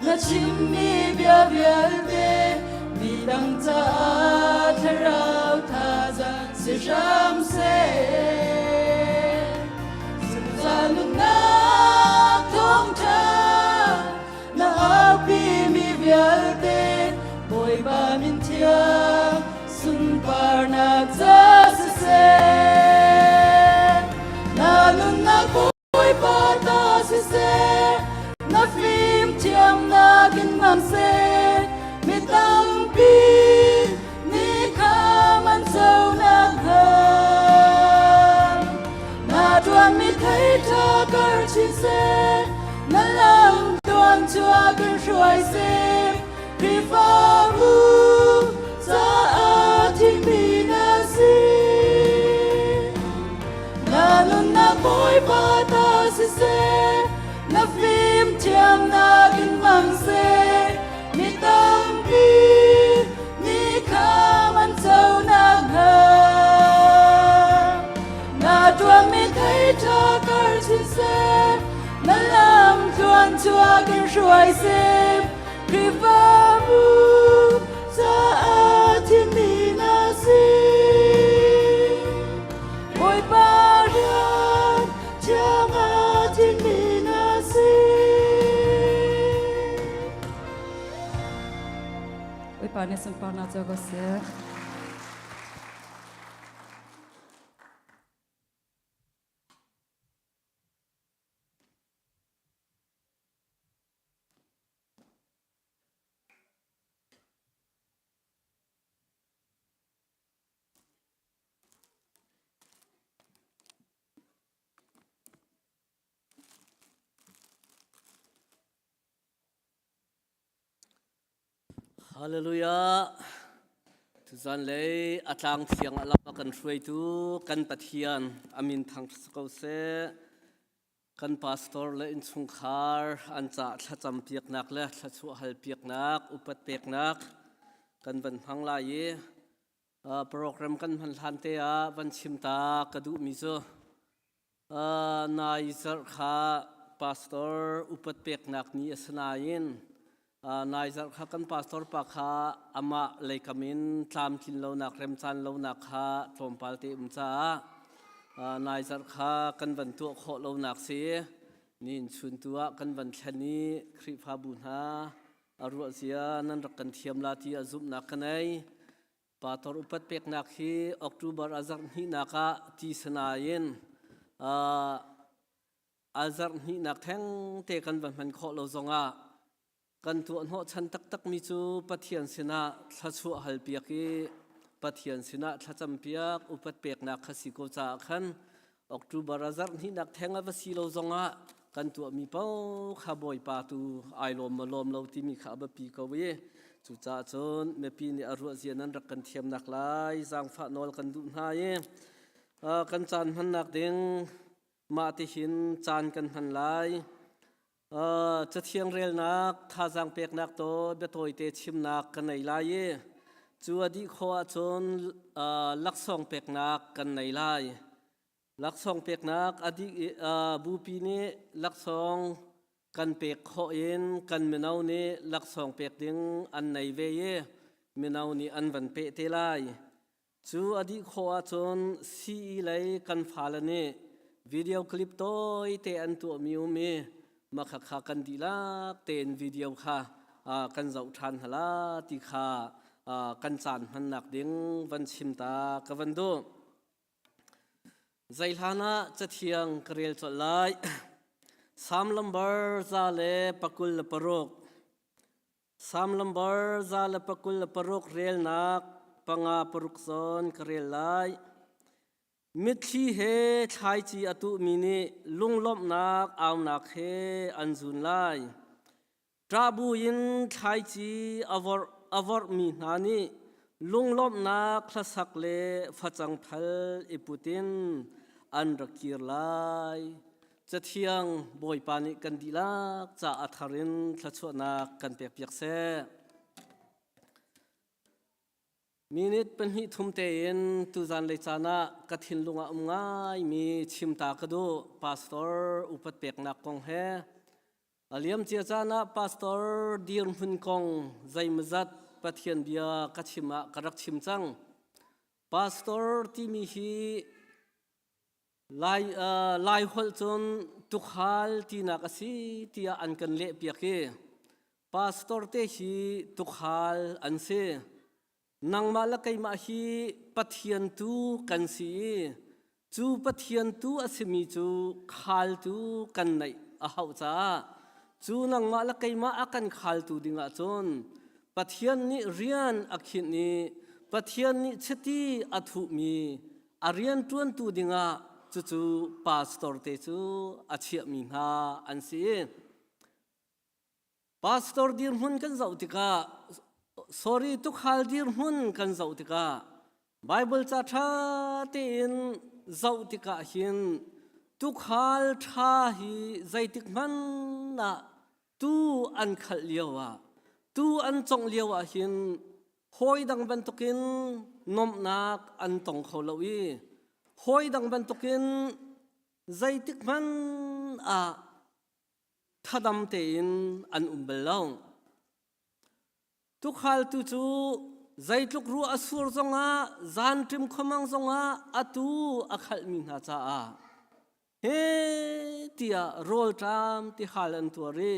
na chimmi bia vialte midang caah thlarau thazaang si hram seh. Zungzal nunnak thawngṭha na aupimi vialte Bawipa min thiang sunparnak ca siseh. Na nunnak Bawipa ta siseh, na fimthiamnak in hmang seh, mi tampi nih kha man co nakhnga. Na ṭuanmi thei ṭha kar chin seh, na lam tluan chuak in hruai seh, Khrihfabu caah thimmi na si. Na nunnak Bawipa ta siseh, na fimthiamnak in hmang seh, mi tampi nih kha man co nakhnga. Na ṭuanmi thei ṭha kar chin seh, na lam tluan chuak in hruai seh, Khrihfabu caah thimmi na si. Bawipa rian thiang ah thimmi na si. Bawipa nih sunparnak co ko seh. Hallelujah. Tuzan lei a tlang thiang a lam a kan hruaitu kan Pathian amin thang ko seh. Kan pastor le innchungkhar an ca thlacam piaknak le thlachuah hal piaknak upat peknak kan van hmang lai i program kan hman hlan te ah van chim ta ka duhmi cu nai zarh kha pastor upat peknak ni a si nain nai zarh kha kan pastor pa kha amah leikam in tlamtlin lonak remcaan lonak kha tlawmpal te um caah nai zarh kha kan van tuah khawh lonak si nin chun tu ah kan van thlen i Khrihfabu hna a ruah zia nan rak kan thiam la ti a zumhnak ka nei. Pastor upat peknak hi October a zarh hnihnak ah ti sanain a zarh hnihnak theng te kan va hman khawh lo zongah kan tuah hnawhchan taktakmi cu Pathian sinah thluachuah halpiak i Pathian sinah thlacam piak upat peknak kha si ko caah khan October a zarh hnihnak theng a va si lo zongah. kan tuahmi paoh kha Bawipa tu ai lawm maw lawm lo timi kha a biapi ko i cucaah cun mipi nih a ruah zia nan rak kan thiamnak lai zaangfah nawl kan duh hna i kan caan hmannak ding mah tihin caan kan hman lai. Cathiang relnak thazaang peknak to biatawite chimnak ka nei lai i cu a dih khawh ahcun laksawng peknak kan nei lai. Laksawng peknak a dih i bupi nih laksawng kan pek khawh in kan mino nih laksawng pek ding an nei ve i mino nih an van peh te lai. Cu a dih khawh ahcun sii lei kan fale nih video clip tawite an tuahmi um i mah khakha kan dihlak tein video kha kan zoh ṭhan hala ti kha kan caan hmannak ding van chim ta ka van duh. Zeihlan ah cathiang ka rel colh lai. Salm lambar 126. Salm lambar 126 relnak panga paruk zawn ka rel lai. Mitthli he thlaici a tuhmi nih lunglawmhnak aunak he an zun lai. Ṭah buin thlaici a vorh a vorhmi hna nih lunglawmhnak hlasak le facang phal i put in an rak kir lai. Cathiang Bawipa nih kan dihlak ca a thar in thluachuahnak kan pekpiak seh. Minute pahnih thum tein tuzan lei caan ah ka thinlung ah um ngaimi chim ta ka duh pastor upat peknak kong he A liamcia caan ah pastor dirhmun kong zeimawzat Pathian bia ka chim ah ka rak chim cang. Pastor timi hi Lai, uh, Lai holh cun tukhal tinak a si tiah an kan lehpiak i pastor te hi tukhal an si. Nangmah le keimah hi Pathian tu kan si i cu Pathian tu a simi cu khaltu kan neih a hauh caah cu nangmah le keimah a kan khaltu dingah cun Pathian nih rian a khinh i Pathian nih chiti a thuhmi a rian ṭuantu dingah cucu pastor te cu a chiahmi hna an si. Pastor dirhmun kan zoh tikah sorry tukhal dirhmun kan zoh tikah Bible ca ṭha tein zoh tikah hin tukhal ṭha hi zeitik hmanh ah tu an khalh lio ah tu an congh lio ah hin hawi dang bantukin nuamhnak an tong kho lo i hawi dang bantukin zeitik hmanh ah thadam tein an um bal lo. Tukhaltu cu zeitluk ruah a sur zongah zanṭim khuamang zongah atu a khalhmi hna caah he tiah rawlṭam tihal an tuar i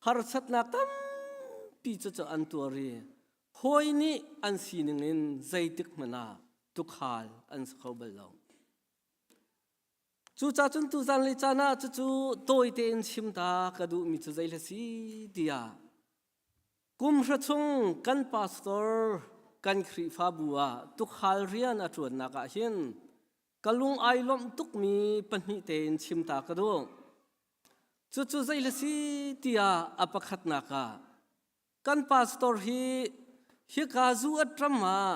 harsatnak tampi cu cu an tuar i hawi nih an sining in zeitik hmanh ah tukhal an si kho bal lo. Cucacun tuzan le caan ah cucu tawi tein chim ta ka duhmi cu zei hla si tiah kum hra chung kan pastor kan Khrihfabu ah tukhal rian a ṭuannak ah hin ka lung ai lawmh tukmi pahnih tein chim ta ka duh. Cucu zei hla si tiah a pakhatnak ah Kan pastor hi hika zu a ṭam ah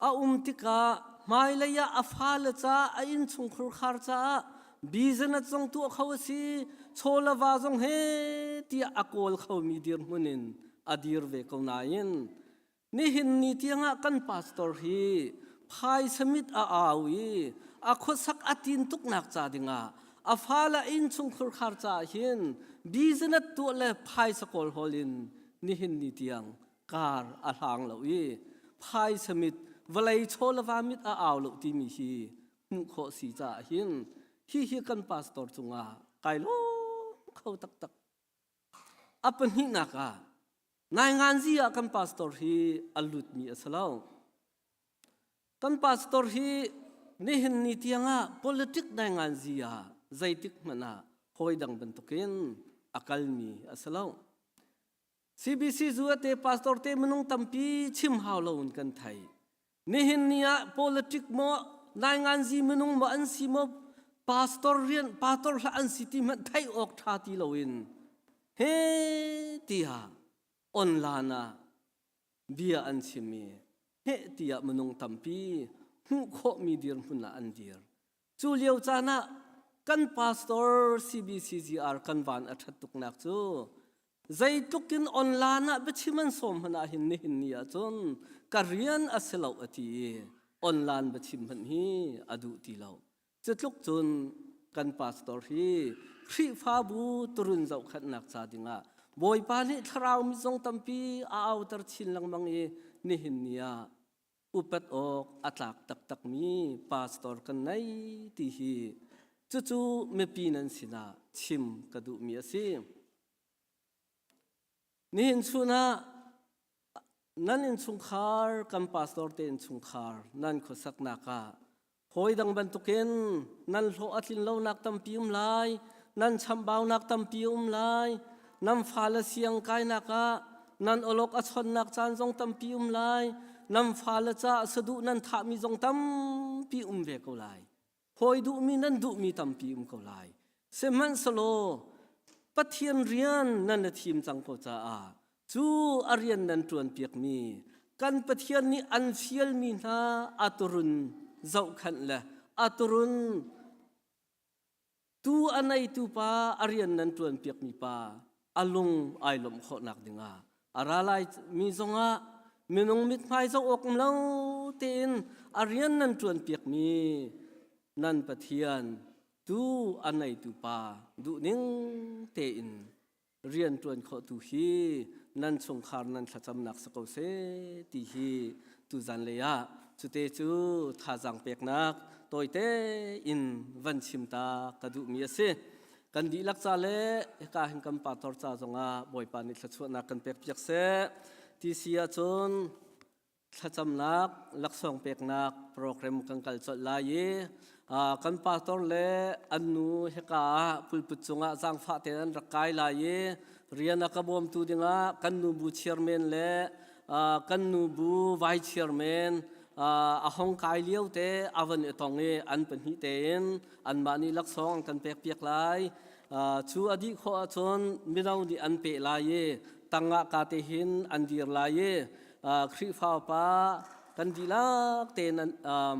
a um tikah hmailei ah a fale ca a innchungkhur khar caah business zong tuah kho a si chawlava zong he tiah a kawl khomi dirhmun in a dir ve ko nain nihin ni tiangah kan pastor hi phaisa mit a au i a khuasak a tin tuknak ca dingah a fale innchungkhur khar caah hin business tuah le phaisa kawl hawl in nihin ni tiang kar a hlang lo i phaisa mit vawlei chaw le va mit a au lo timi hi hmuh khawh si caah hin hi hi kan pastor cungah kai lawm kho taktak a pahnihnak ah nainganzi ah kan pastor hi a lutmi a si lo Kan pastor hi nihin ni tiangah politic nainganzi ah zeitik hmanh ah hawi dang bantukin a kalmi a si lo. CBC zu te pastor te minung tampi chim hau lo in kan thei. Nihin ni ah politic maw nainganzi minung maw an si maw? Pastor rian pastor hlah an si ti hmanh theih awk ṭha ti loin he tiah online ah bia an chim i heh tiah minung tampi hmuh khawhmi dirhmun ah an dir. Cu lio caan ah kan pastor CBCGR kan van a ṭhat tuknak cu zeitluk in online ah biachim an sawm hmanh ah hin nihin ni ah cun ka rian a si lo a ti i online biachim hmanh hi a duh ti lo. Cutluk cun kan pastor hi Khrihfabu turun zohkhenhnak ca dingah Bawipa nih thlarau mi zong tampi a auter chin lengmang i nihin ni ah upat awk a tlak taktakmi pastor kan nei ti hi cucu mipi nan sinah chim ka duhmi a si. Nihin chun ah nan innchungkhar kan pastor te innchungkhar nan khuasaknak ah hawi dang bantukin nan hlawh a tlin lonak tampi um lai nan chambaunak tampi um lai nan fale siang kainak ah nan olok a chonnak caan zong tampi um lai nan fale caah saduh nan thahmi zong tampi um ve ko lai hawi duhmi nan duhmi tampi um ko lai sihmanhsehlaw Pathian rian nan i thim cang ko caah cu a rian nan ṭuanpiakmi kan Pathian nih an fialmi hna a turun zohkhenh le a turun tu a neitu pa a rian nan ṭuanpiakmi pa a lung ai lawmh khawhnak dingah a ra lai mi zongah minung mithmai zoh awk um lo tein a rian nan ṭuanpiakmi nan Pathian tu a neitu pa duhning tein rian ṭuan khawh tu hi nan chungkhar nan thlacamnak si ko seh ti hi tuzan lei ah cute cu thazaang peknak tawite in van chim ta ka duhmi a si. Kan dihlak ca le hika hin kan pastor ca zongah Bawipa nih thluachuahnak kan pek piak seh. Ti si ahcun thlacamnak laksawng peknak program kan kal colh lai i kan pastor le an nu hika ah pulput cungah zaangfah tein an rak kai lai i rian a ka bawmtu dingah kan nu bu chairman le kan nu bu vice chairman a hong kai lio te a van i tong i an pahnih tein anmah nih laksawng an kan pek piak lai cu a dih khawh ahcun mino nih an peh lai i tangah ka te hin an dir lai i Khrihfa upa kan dihlak tein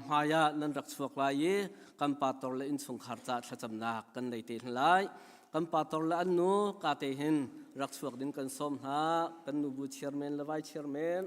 hmai ah nan rak chuak lai i kan pastor le innchungkhar caah thlacamnak kan nei te hna lai. Kan pastor le an nu ka te hin rak chuak ding kan sawm hna. Kan nu bu chairman le vice chairman.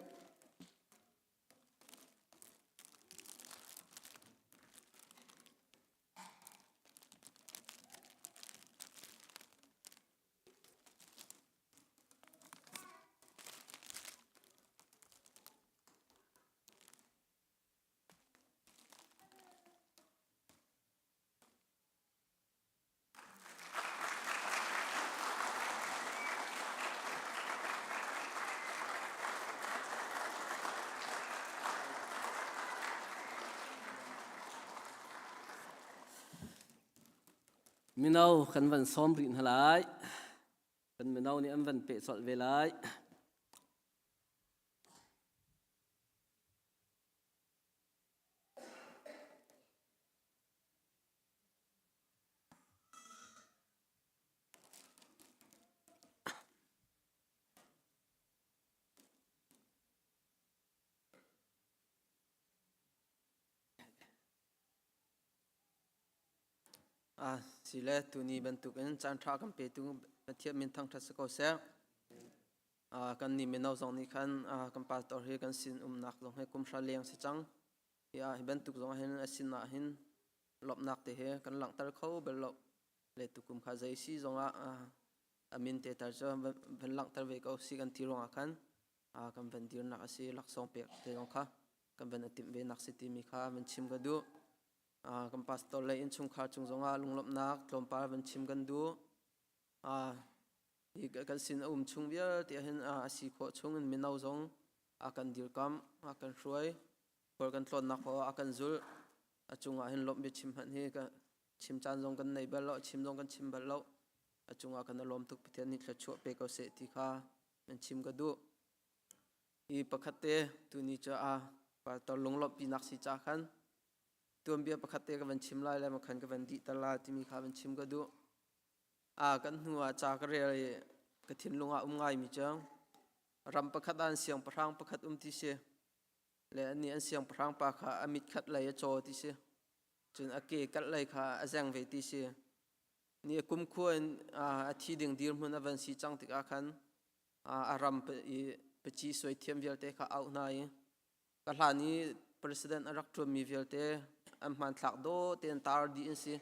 Mino kan van sawm rih hna lai. Kan mino nih an van peh colh ve lai. Ah, si le tuni bantukin caan ṭha kan petu Pathian min thangṭhat si ko seh. Ah, kan nih mino zong nih khan ah, kan pastor hi kan sin umnak zong hi kum hra leng si cang. Hi ah hi bantuk zong hin a sin ah hin lawmhnak te he kan langhter kho bal lo. Le tukum kha zei si zong ah ah, a min te tar cu van langhter ve ko si kan ti ruangah khan ah, kan van dirnak a si laksawng pek te zong kha kan van a timh ve nak si timi kha van chim ka duh. Kan pastor le innchungkhar cung zongah lunglawmhnak tlawmpal van chim kan duh. Hi kan sin a um chung vialte hin a si khawh chung in mino zong a kan dirkamh, a kan hruai, khual kan tlawnnak paoh ah a kan zulh. A cungah hin lawmh biachim hmanh hi chim caan zong kan nei bal lo, chim zong kan chim bal lo. A cungah kan i lawm tuk Pathian nih thluachuah pe ko seh ti kha nan chim ka duh. Hi pakhat te tuni cu a pastor lunglawmhpinak si ca khan. Tuanbia pakhat te ka van chim lai le makhan ka van dih ter lai timi kha van chim ka duh. A kan hnu ah ca ka rel i ka thinlung ah um ngaimi cu ram pakhat ah an siangpahrang pakhat um ti si. Le annih an siangpahrang pa kha a mit khat lei a caw ti si. Cun a ke kalh lei kha a zeng ve ti si. Ni kumkhua in a thi ding dirhmun a van si cang tikah khan a ram i paci suai thiam vialte kha auh hna i ka hlan i president a rak ṭuanmi vialte an hmanthlak dawh tein tar dih an si.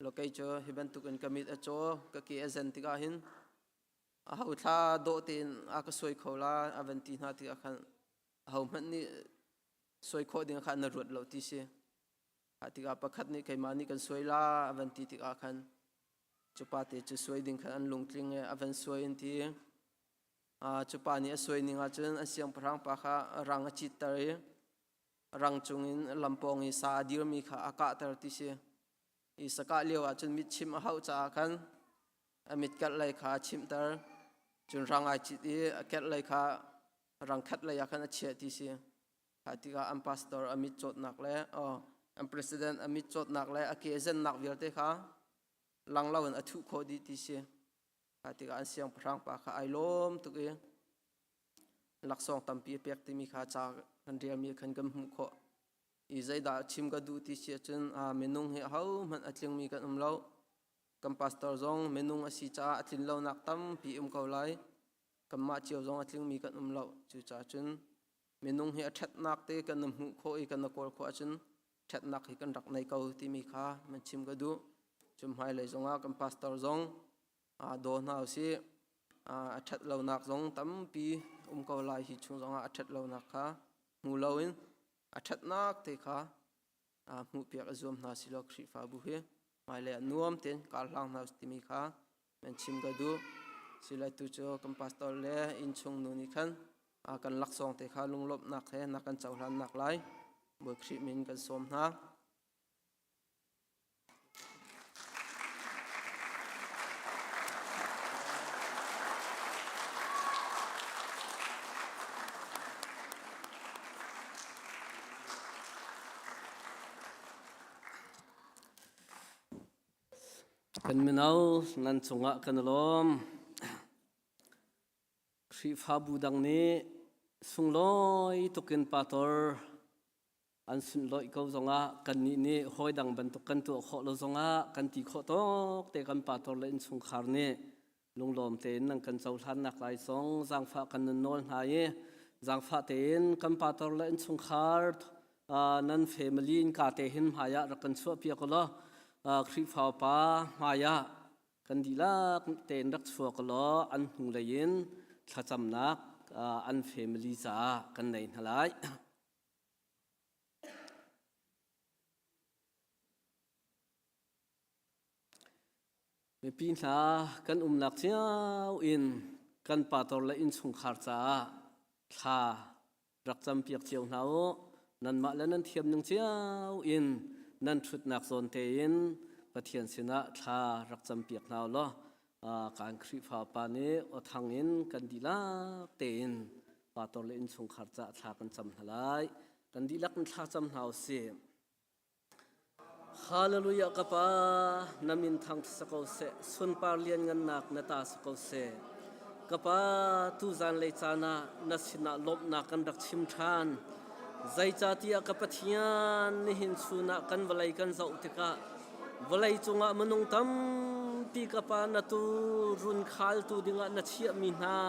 Lo kei cu hi bantukin ka mit a caw, ka ke a zen tikah hin aho thla dawh tein a ka suai kho la a van ti hna tikah khan ahohmanh nih suai khawh ding kha na ruat lo ti si. Kha tikah pakhat nih keimah nih kan suai la a van ti tikah khan cu pa te cu suai ding khan an lungtling i a van suai an ti. Cu pa nih a suai ning ahcun an siangpahrang pa kha rang a citter i rang cungin lampawng i sa a dirmi kha a kahter ti si. I sakah lio ahcun mit chimh a hauh caah khan a mit kelh lei kha a chimhter. Cun rang ai cit i a kelh lei kha rang khat lei ah khan a chiah ti si. Kha tikah an pastor a mit cawtnak le an president a mit cawtnak le a ke zennak vialte kha lang loin a thuh khawh dih ti si. Kha tikah an siangpahrang pa kha ai lawm tuk i laksawng tampi a pek timi kha ca kan relmi khan kan hmuh khawh. I zeidah chim ka duh ti si ahcun minung hi ahohmanh a tlingmi kan um lo. Kan pastor zong minung a si caah a tlin lonak tampi um ko lai. Kanmah cio zong a tlingmi kan um lo. Cucaah cun minung hi a ṭhatnak te kan na hmuh khawh i kan na kawl khawh ahcun ṭhatnak hi kan rak nei ko timi kha man chim ka duh. Cun hmailei zongah kan pastor zong daw hna usih. A ṭhat lonak zong tampi um ko lai hi chung zongah a ṭhat lonak kha hmu loin a ṭhatnak te kha hmuhpiak a zuam hna silo Khrihfabu hi hmailei ah nuam tein kar hlang hna usih timi kha nan chim ka duh. Sile tu cu kan pastor le innchung nu nih khan kan laksawng te kha lunglawmhnak he na kan cohlannak lai Bawi Khrih min kan sawm hna. Kan mino nan cungah kan i lawm. Khrihfabu dang nih sunglawi tukin pator an sunhlawih ko zongah kannih nih hawi dang bantuk kan tuah khawh lo zongah kan ti khawh tawk te kan pator le innchungkhar nih lunglawm tein nan kan cohlannak lai zong zaangfah kan nun nawl hna i zaangfah tein kan pator le innchungkhar nan family in ka te hin hmai ah rak kan chuah piak law Khrihfa upa hmai ah kan dihlak tein rak chuak law an hnulei in thlacamnak an family caah kan nei hna lai. Mipi hna kan umnak cio in kan pator le innchungkhar caah thla rak campiak cio hna u. Nanmah le nan thiam ning cio in nan ṭhutnak zawn tein Pathian sinah thla rak campiak hna u law kan Khrihfa pa nih awthang in kan dihlak tein pator le innchungkhar caah thla kan cam hna lai. Kan dihlak in thla cam hna u sih. Hallelujah ka pa na min thang si ko seh sunpar lianngannak na ta si ko seh ka pa tu zanlei caan ah na sinah lawmhnak kan rak chim ṭhan zeicahtiah ka Pathian nihin chun ah kan vawlei kan zoh tikah vawlei cungah minung tampi ka pa na tu run khaltu dingah na chiahmi hna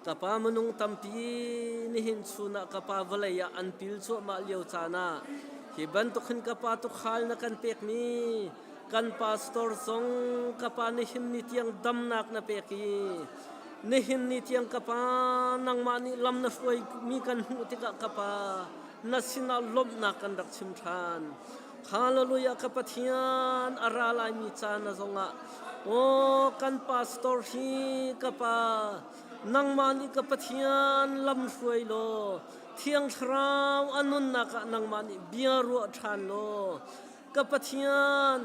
Ka pa minung tampi nihin chun ah ka pa vawlei ah an pil cuahmah lio caan ah hi bantuk hin ka pa tukhal na kan pekmi kan pastor zong ka pa nihin ni tiang damnak na pek i nihin ni tiang ka pa nangmah nih lam na hruaimi kan hmuh tikah ka pa na sinah lawmhnak kan rak chim ṭhan. Hallelujah ka Pathian a ra laimi caan na zongah aw kan pastor hi ka pa nangmah nih ka Pathian lam hruai law Thiang Thlarau a nunnak ah nangmah nih bia ruah ṭhan law ka Pathian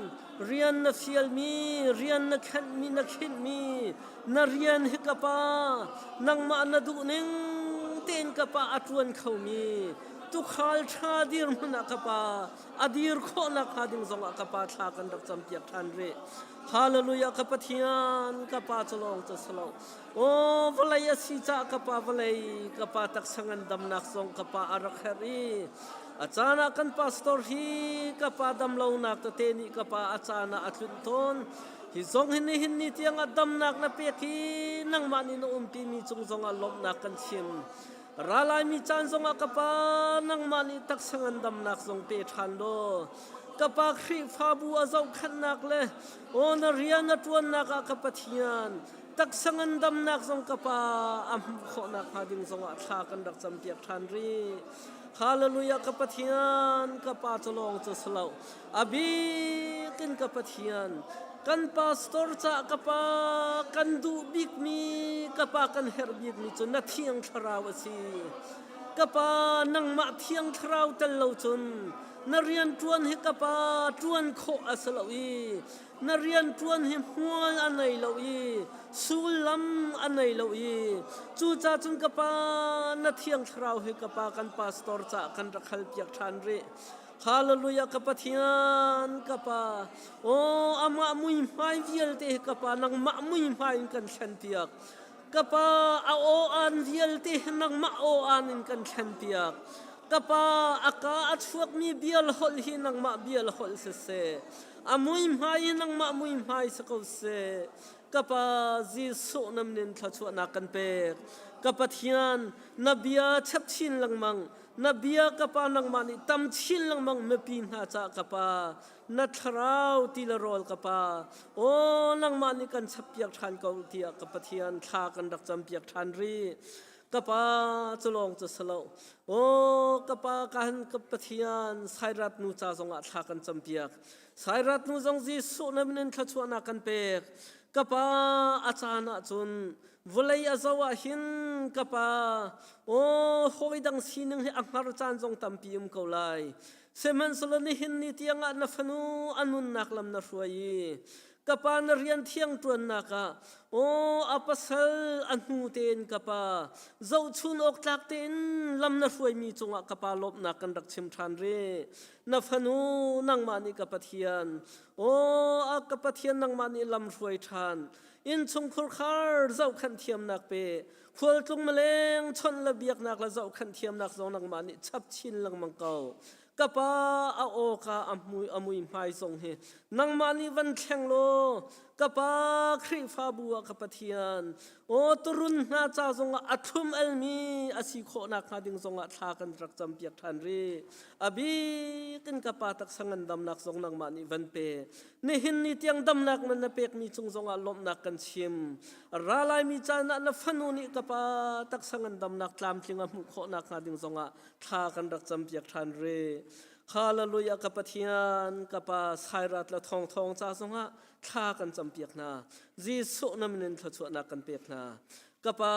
rian na fialmi rian na khenhmi na khinhmi na rian hi ka pa nangmah na duh ning tein ka pa a ṭuan khomi. Tukhal ṭha dirhmun ah ka pa a dir khawhnak hnga ding zongah ka pa thla kan rak campiak ṭhan rih. Hallelujah ka Pathian ka pa cu lawng cu si lo. Aw vawlei a si caah ka pa vawlei ka pa taksa ngandamnak zong ka pa a rak herh i a caan ah kan pastor hi ka pa damlonak tete nih ka pa a caan ah a tlunh tawn. Hi zong hi nihin ni tiangah damnak na pek i nangmah nih na umpimi cung zongah lawmhnak kan chim. Ralaimi caan zongah ka pa nangmah nih taksa ngandamnak zong pe ṭhan law ka pa Khrihfabu a zohkhenhnak le aw na rian a ṭuannak ah ka Pathian taksa ngandamnak zong ka pa a hmuh khawhnak hnga ding zongah thla kan rak campiak ṭhan rih. Hallelujah ka Pathian ka pa cu lawng cu si lo a bik in ka Pathian kan pastor ca ka pa kan duh bikmi ka pa kan herh bikmi cu na thiang thlarau a si ka pa nangmah thiang thlarau tel lo cun na rian ṭuan hi ka pa ṭuan khawh a si lo i na rian ṭuan hi hmual a nei lo i sullam a nei lo i cucaah cun ka pa na thiang thlarau hi ka pa kan pastor ca kan rak halpiak ṭhan rih Hallelujah ka Pathian ka Pa aw amah muihmai vialte hi ka Pa nangmah muihmai in kan thlen piak ka Pa a aw an vialte hi nangmah aw an in kan thlen piak ka Pa a ka a chuakmi bial holh hi nangmah bial holh siseh a muihmai hi nangmah muihmai si ko seh ka Pa Jesuh nam nin thluachuahnak kan pek ka Pathian na bia chap chin lengmang Na bia ka pa nangmah nih tam chin lengmang mipi hna cah ka pa na thlarau ti le rawl ka pa aw nangmah nih kan chappiak ṭhan ko tiah ka Pathian thla kan rak campiak ṭhan rih ka pa cu lawng cu si lo aw ka pa ka han ka Pathian sairat nu ca zongah thla kan campiak sairat nu zong Jesuh na min in thluachuahnak kan pek ka pa a caan ah cun Vawlei a zoh ah hin ka pa, aw hawi dang sining hi a hngar caan zong tampi um ko lai. Sihmanhsehlaw nihin ni tiangah na fanu a nunnak lam na hruai i ka pa na rian thiang ṭuannak ah aw a pasal a hnu tein ka pa zohchun awk tlak tein lam na hruaimi cungah ka pa lawmhnak kan rak chim ṭhan rih. Na fanu nangmah nih ka Pathian, aw a ka Pathian nangmah nih lam hruai ṭhan. Innchungkhur khar zohkhenh thiamnak pe khualtlung maleng chawnh le biaknak le zohkhenh thiamnak zong nangmah nih chap chin lengmang ko ka pa a awka a mui a mui hmai zong hi nangmah nih van thleng law ka pa Khrihfabu ah ka Pathian aw turun hna ca zongah a thlum almi a si khawhnak hnga ding zongah thla kan rak campiak ṭhan rih a bik in ka pa taksa ngandamnak zong nangmah nih van pe Nihin ni tiang damnak man na pekmi cung zongah lawmhnak kan chim. Ralaimi caan ah na fanu nih ka pa taksa ngandamnak tlamtling a hmuh khawhnak hnga ding zongah thla kan rak campiak ṭhan rih. Hallelujah ka Pathian, ka pa sairat le thawngthawng ca zongah thla kan campiak hna. Jesuh na min in thluachuahnak kan pek hna. Ka pa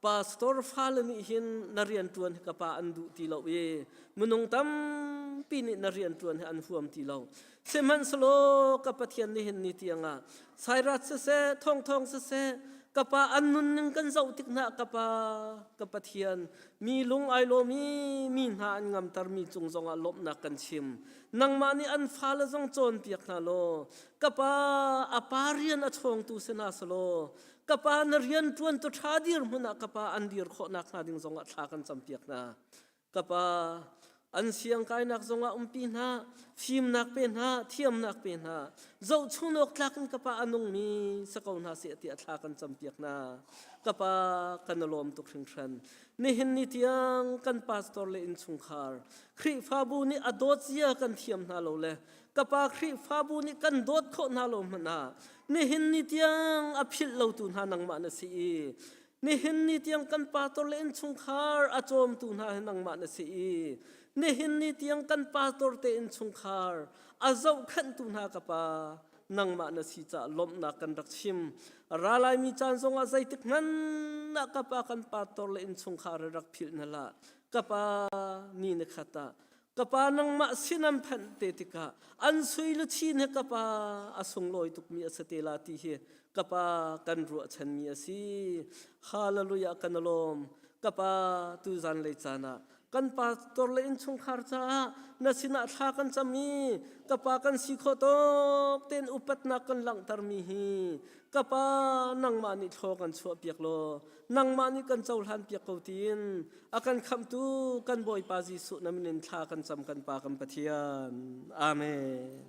pastor fale nih hin na rian ṭuan hi ka pa an duh ti lo i minung tampi nih na rian ṭuan hi an huam ti lo. Sihmanhsehlaw ka Pathian nihin ni tiangah Sairat siseh, thawngthawng siseh, ka pa an nunning kan zoh tik hna ka pa ka Pathian mi lung ai lawmi mi hna an ngamtermi cung zongah lawmhnak kan chim. Nangmah nih an fale zong cawnpiak hna law ka pa a pa rian a chawngtu si hna selaw ka pa na rian ṭuan tu ṭha dirhmun ah ka pa an dir khawhnak hnga ding zongah thla kan campiak hna. Ka pa, an siangkainak zongah umpi hna, fimnak pe hna, thiamnak pe hna, zohchun awk tlak in ka pa a nungmi si ko hna seh tiah thla kan campiak hna. Ka pa, kan i lawm tuk hringhran. Nihin ni tiang kan pastor le innchungkhar, Khrihfabu nih a dawt zia kan thiam hna lo le ka pa Khrihfabu nih kan dawt khawh hna lo hmanh ah nihin ni tiang a philh lotu hna nangmah na si i Nihin ni tiang kan pastor le innchungkhar a cawmtu hna hi nangmah na si i nihin ni tiang kan pastor te innchungkhar a zohkhenhtu hna ka pa nangmah na si caah lawmhnak kan rak chim. Ralaimi caan zongah zeitik hmanh ah ka pa kan pastor le innchungkhar rak philh hna hlah. Ka pa ni ni khat ah Ka pa nangmah sin an phanh te tikah an sui luchin hi ka pa a sunglawi tukmi a si te la ti hi ka pa kan ruahchanmi a si. Hallelujah kan lawm. Ka pa tu zanlei caan ah. Kan pastor le innchungkhar caah na sinah thla kan cam i ka pa kan si khawh tawk tein upatnak kan langhtermi hi ka pa nangmah nih thlaw kan chuahpiak law nangmah nih kan cohlan piak ko tiin a kan khamhtu kan Bawipa Jesuh na min in thla kan cam kan pa kan Pathian. Amen.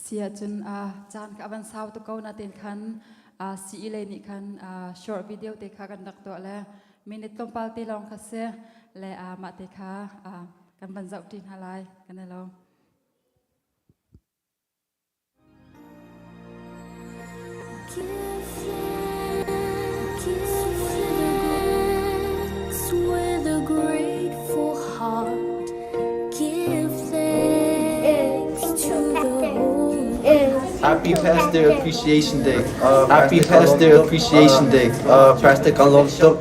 Si ahcun caan kha a van sau tuk ko natein khan CE lei nih khan short video te kha kan rak tuah le minute tlawmpal te lawng kha si le mah te kha kan van zoh ṭi hna lai kan i lawm. With a grateful heart, give thanks to the Holy. Happy Pastor Appreciation Day. Happy Pastor Appreciation Day. Pastor kan lawm tuk.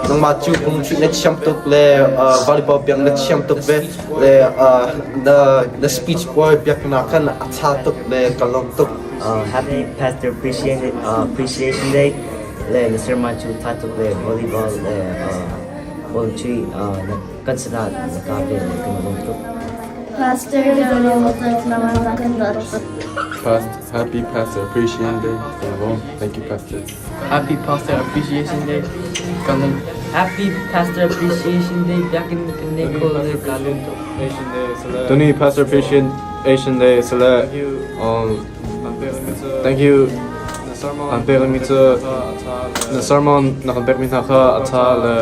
Nangmah cu kung na thiam tuk le volleyball biang na thiam tuk ve. Le na na speech pawl biaknak khan a ṭha tuk le ka lawm tuk. Happy Pastor Appreciation, Appreciation Day le na sermon cu tha tuk le volleyball le voluntary na kan sinah na ka ve le kan lawm tuk. Pastor Past, happy Pastor Appreciation Day. Thank you, Pastor. Happy Pastor Appreciation Day. Happy Pastor Appreciation Day. Biakinn kan nei kho le ka lawm tuk. Tuni Pastor Appreciation Day sale thank you an pek mi cu na sermon na kan pek mi hna kha a tha le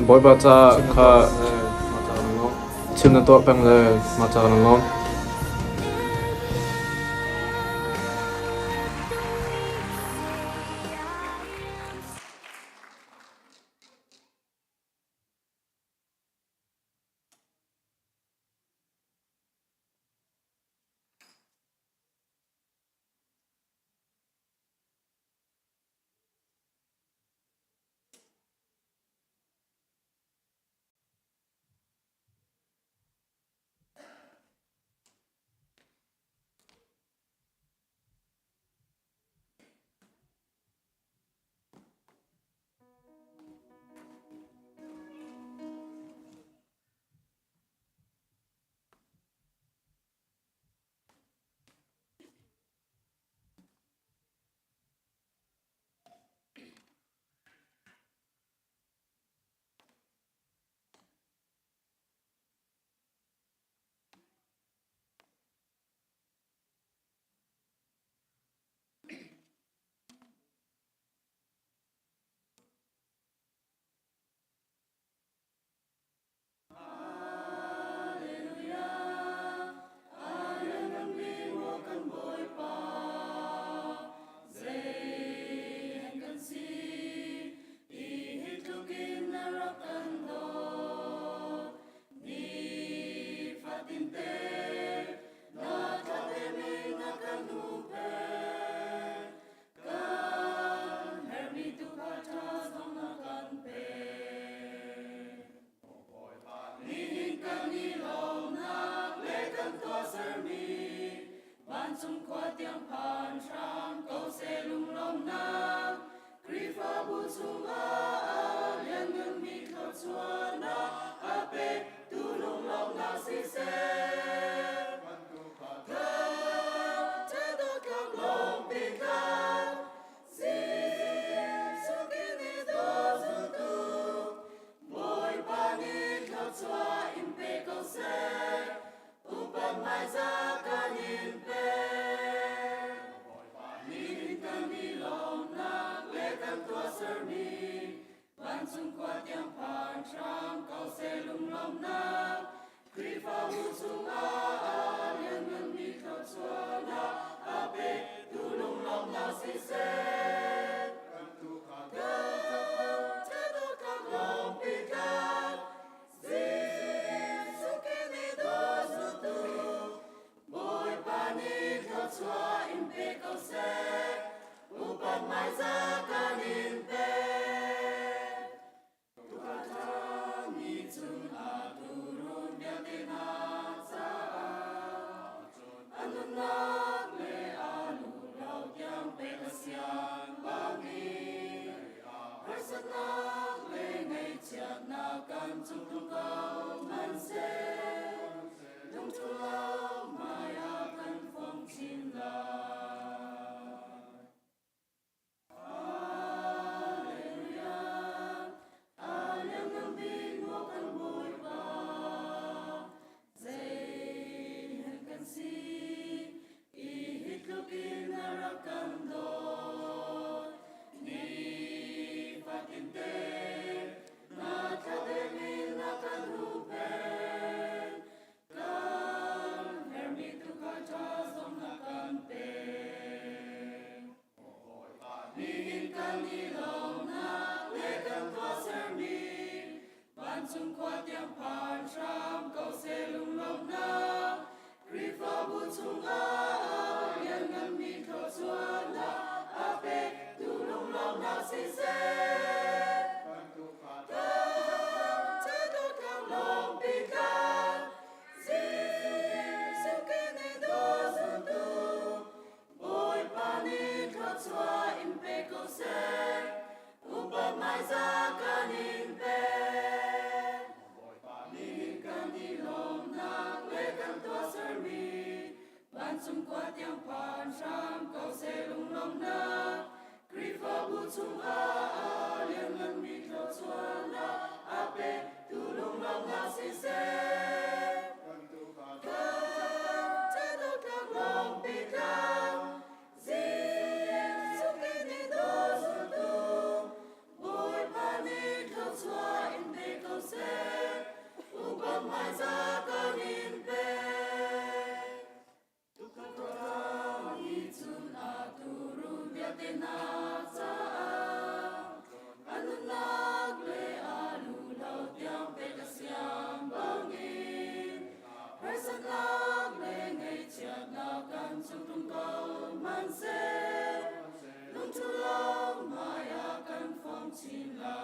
Bawipa ca kha chim na tuah peng le mah ca kan lawm. chungah liannganmi thluachuahnak a petu lunglawmhnak siseh. Kan tuukhal kan lawmpi tlang, Jesuh Khrih nih dawt Bawipa nih thluachuah in pe ko seh, upat hmaizah kan in pek. Tuukhal nih cun a tuurun vialte hna caah a nunnak le a luhlo tiang pek a sian bangin harsatnak le ngaihchiatnak kan cung tlung ko hmanhseh lungthu lo hmaiah kan fong chin lai. Hallelujah, a lianngan bik maw kan Bawipa, zei hen kan si, i hi tluk in a rak kan dawt. Nifatinte na thladem in a kan huhphenh, kan herhmi tuukhal ṭha zong na kan pek. Nihin kan i lawmhnak le kan tuahsermi vancung khua tiang phan hram ko seh lunglawmhnak Khrihfabu chungah liannganmi thluachuahnak a pektu lunglawmhnak siseh. Kan lawmpi tlang, Jesuh Khrih nih dawt Bawipa nih thluachuah in pe ko seh, upat hmaizah kan in pek. Nihin kan i lawmhnak le kan tuahsermi vancung khua tiang phan hram ko seh lunglawmhnak. Khrihfabu chungah a liannganmi thluachuahnak a petu lunglawmhnak siseh. Kan tlak lawmpi tlang, Jesuh Khrih nih dawt Bawipa nih thluachuah in pe ko seh, upat hmaizah kan in pek. Tuukhal cun a tuurun vialte hna caah a nunnak le a luhlo tiang pek a siang bangin harsatnak le ngaihchiatnak kan cung tlung ko hmanhseh lungthu lo hmaiah kan fong chin lai.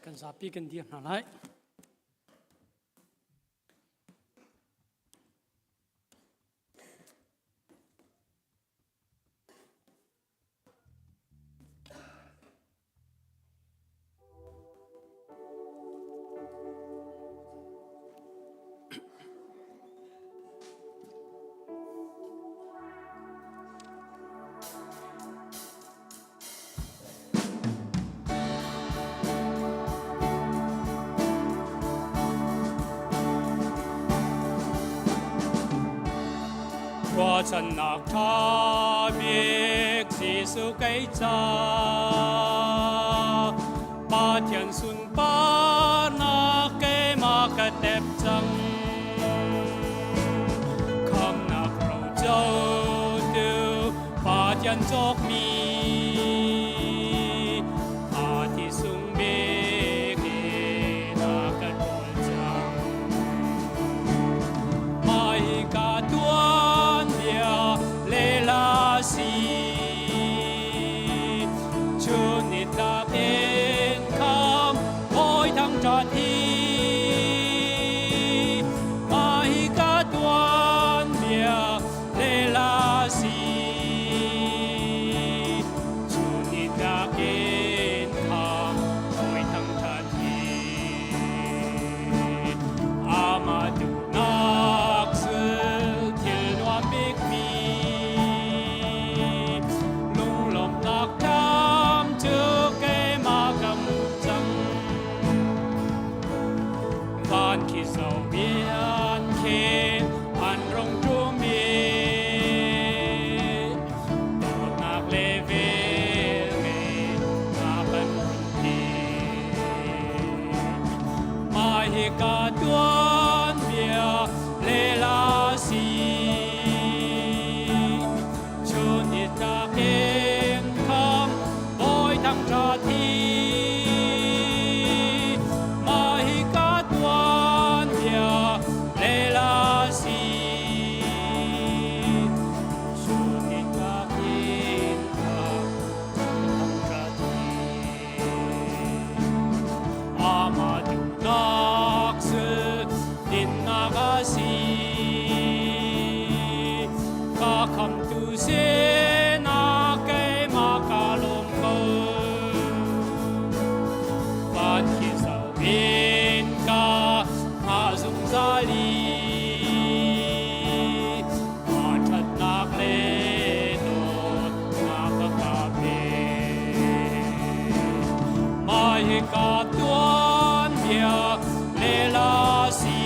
Kan zapi kan dir hna lai. Ruahchannak ṭha bik Jesuh kei ca Pathian sunparnak keimah ka tep cang. Khamnak rocotu Pathian cawkmi a thi sung bik in a kan rawl cang. Hmaika tuanbia lehla si chun nitlak in kham hawi thangṭhat hi. khamtu sinah keimah ka lawm ko. Pathian zohin ka hngah zungzal i mah ṭhatnak le dawtnak a ka pek. Mah hi ka tuanbia lela si.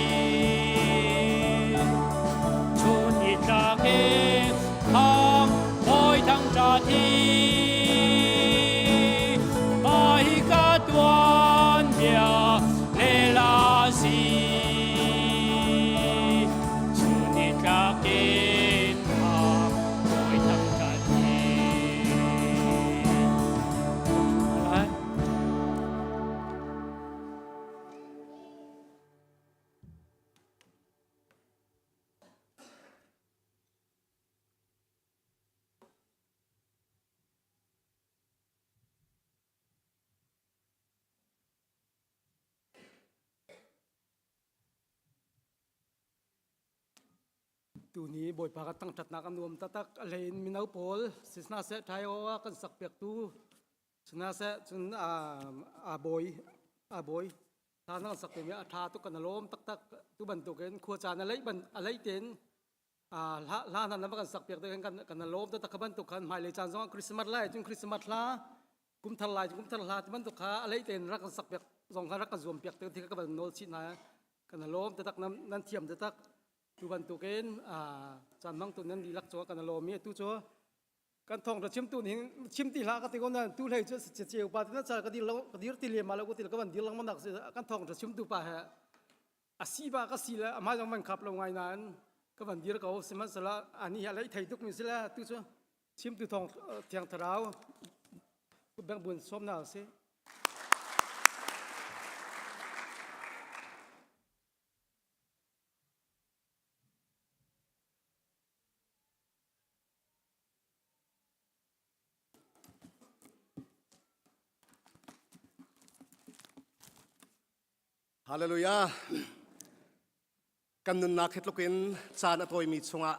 Chun i tlak in thang bawi thang ṭa thi. Mah hi ka tuanbia lela si. Chun i tlak in thang bawi thang ṭa thi. Tuni Bawipa ka thangṭhatnak a nuam taktak. A hlei in mino pawl sisna seh ṭhai aw a kan sak piaktu sina seh cun a bawi a bawi hla na kan sak mi a ṭha tuk kan a lawm taktak. Tu bantukin khua caan a leih ban a leih tein hla hla hna na va kan sak piak te kan kan a lawm taktak. Kha bantuk khan hmailei caan zong ah Christmas lai cun Christmas hla kumthar lai kumthar hla ti bantuk kha a leih tein rak kan sak piak zong kha rak kan zuam piak te thi ka van nawl chih hna. Kan a lawm taktak nan nan thiam taktak. Tu bantukin caan hmangtu nan dihlak cungah kan i lawm i atu cu kan thawngṭha chimtu nih chim ti hlah ka ti ko nain tu hlei cu ceu pa ti na cal ka dir lo ka dir ti lem lo ka ti ka van dir lengmang nak si kan thawngṭha chimtu pa he a si ba ka si le a hmai zong van khap lo ngai nain ka van dir ko sihmanhsehlaw ani hi a lei thei tuk mi si le tu cu chimtu thawng thiang thlarau beng bun sawm na si. Hallelujah. Kan nunnak hi tluk in caan a tawimi chungah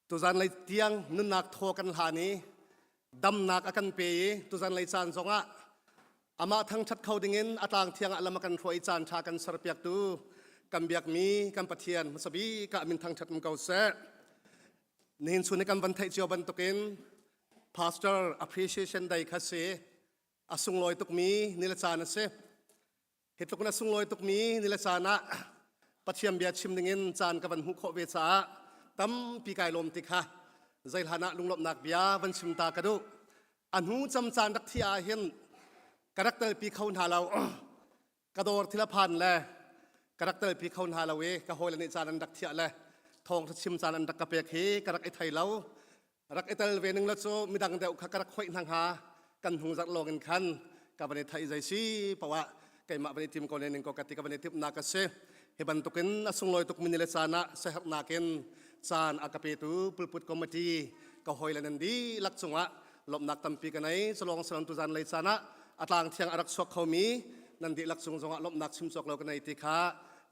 tuzan lei tiang nunnak thaw kan hlan i damnak a kan pe i tuzan lei caan zongah amah thangṭhat kho dingin a tlang thiang ah lam a kan hruai caan ṭha kan serpiaktu kan biakmi kan Pathian hmasa bik ah min thangṭhat um ko seh. Nihin chun i kan van theih cio bantukin Pastor Appreciation Day kha si a sunglawi tukmi ni le caan a si. Hi tluk na sunglawi tukmi ni le caan ah Pathian bia chim dingin caan ka van hmuh khawh ve caah tampi kai lawm ti kha zeihlan ah lunglawmhnak bia van chim ta ka duh. A hnu cam caan rak thi ah hin ka rak telpi kho hna lo. Ka dawr thil a phan le ka rak telpi kho hna lo i ka hawile nih caan an rak thiah le thawngṭha chim caan an rak ka pek hi ka rak i thei lo. Rak i tel ve ning la cu midang deuh kha ka rak khoih hna hnga kan hnung zarh lawng in khan ka van i theih zei si poah keimah van i tim ko ne ning ko ka ti ka van i timhnak a si. Hi bantukin a sunglawi tuk mi ni le caan ah siaherhnak in caan a ka petu pulput committee ka hawile nan dihlak cungah lawmhnak tampi ka nei. Culawng siloin tuzan lei caan ah a tlang thiang a rak chuak khomi nan dihlak cung zongah lawmhnak chim cawk lo ka nei ti kha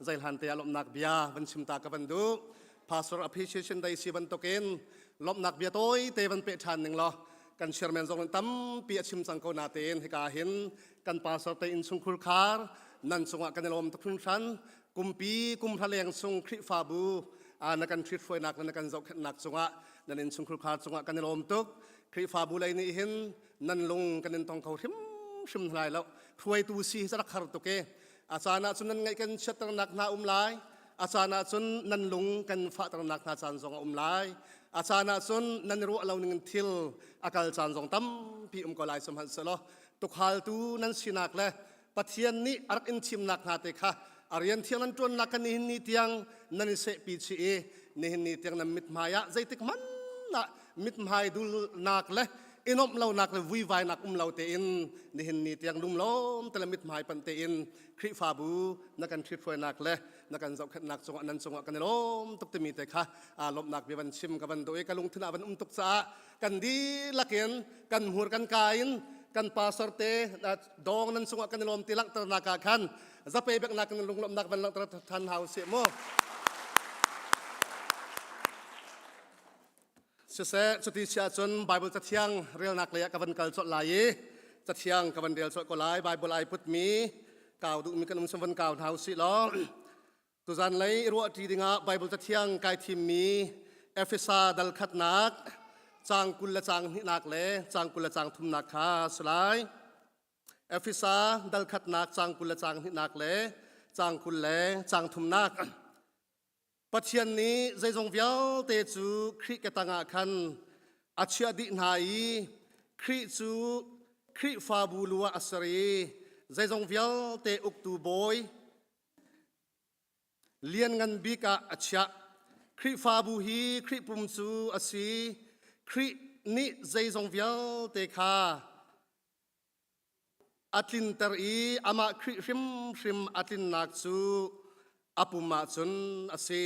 zeihlan te ah lawmhnak bia van chim ta ka van duh. Pastor Appreciation Day si bantukin lawmhnak bia tawi te van peh ṭhan ning law kan chairman zong nih tampi a chim cang ko natein hika hin kan pastor te innchungkhur khar nan cungah kan i lawm tuk hringhran kumpi kum hra leng chung Khrihfabu na kan ṭhithruainak le na kan zohkhenhnak cungah nan innchungkhur khar cungah kan i lawm tuk Khrihfabu lei nih hin nan lung kan in tong kho hrimhrim lai lo hruaitu si hi rak har tuk e a caan ah cun nan ngaih kan chiatternak hna um lai a caan ah cun nan lung kan fahternak hna caan zong a um lai a caan ah cun nan ruah lo ning thil a kal caan zong tampi um ko lai sihmanhsehlaw tukhaltu nan sinak le Pathian nih a rak in thimnak hna te kha a rian thiang nan ṭuannak kha nihin ni tiang nan i sehpi chih i nihin ni tiang nan mithmai ah zeitik hmanh ah mithmai dulnak le i nuamh lonak le vuivainak um lo tein nihin ni tiang lunglawm te le mithmai panh tein Khrihfabu na kan ṭhithruainak le na kan zohkhenhnak cungah nan cungah kan i lawm tuk timi te kha aa lawmhnak bia van chim ka van duh i ka lungthin ah van um tuk caah kan dihlak in kan hmur kan ka in kan pastor te dong nan cungah kan i lawm ti langhternak ah khan zape beknak in lunglawmhnak van langhter than hau sih mu. Siseh, cuti si ahcun Bible cathiang relnak lei ah ka van kal colh lai i cathiang ka van rel colh ko lai. Bible ai putmi kau duhmi kan um van kau hna usih law tuzan lei i ruahṭi dingah Bible cathiang kai thimmi Efesa dal khatnak caang 20 le caang hnihnak le caang 20 le caang thumnak kha si lai. Efesa dal khatnak caang 20 le caang hnihnak le caang 20 le caang thumnak. Pathian nih zeizong vialte cu Khrih ke tangah khan a chiah dih hna i Khrih cu Khrihfabu lu ah a ser i zeizong vialte uktu bawi lianngan bik ah a chiah. Khrihfabu hi Khrih pum cu a si. Khrih nih zeizong vialte kha a tlinter i amah Khrih hrimhrim a tlinnak cu a pum ahcun a si.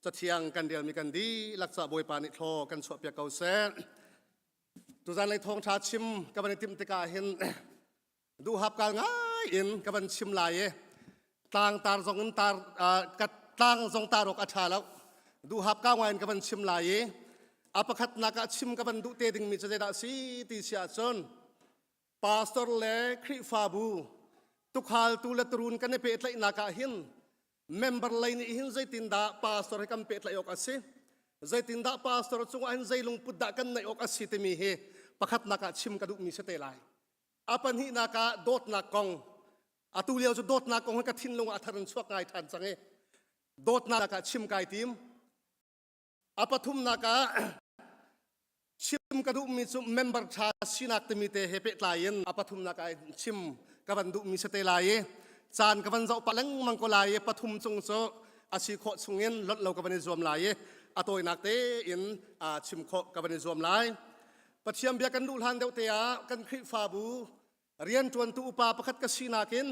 Cathiang kan relmi kan dihlak ca Bawipa nih thlaw kan chuahpiak ko seh. Tuzan lei thawngṭha chim ka van i timh tikah hin duhhapkal ngai in ka van chim lai i tlangtar zong in tar ka tlang zong tar awk a ṭha lo. Duhhapkau ngai in ka van chim lai i a pakhatnak ah chim ka van duh te dingmi cu zeidah a si ti si ahcun pastor le Khrihfabu tukhaltu le turun kan i pehtlaihnak ah hin member lei nih hin zeitindah pastor hi kan pehtlaih awk a si zeitindah pastor cungah hin zei lungput dah kan neih awk a si timi hi pakhatnak ah chim ka duhmi si te lai a pahnihnak ah dawtnak kong atu lio cu dawtnak kong hi ka thinlung ah a thar in chuak ngai ṭhan cang i dawtnak ah chim kai tim A pathumnak ah chim ka duhmi cu member ṭha sinak timi te he pehtlai in a pathumnak ah chim ka van duhmi si te lai i caan ka van zoh pah lengmang ko lai i pathum cung cu a si khawh chungin lonh lo ka van i zuam lai i a tawinak tein chim khawh ka van i zuam lai. Pathian bia kan duh hlan deuh te ah kan Khrihfabu rianṭuantu upa pakhat ka sinak in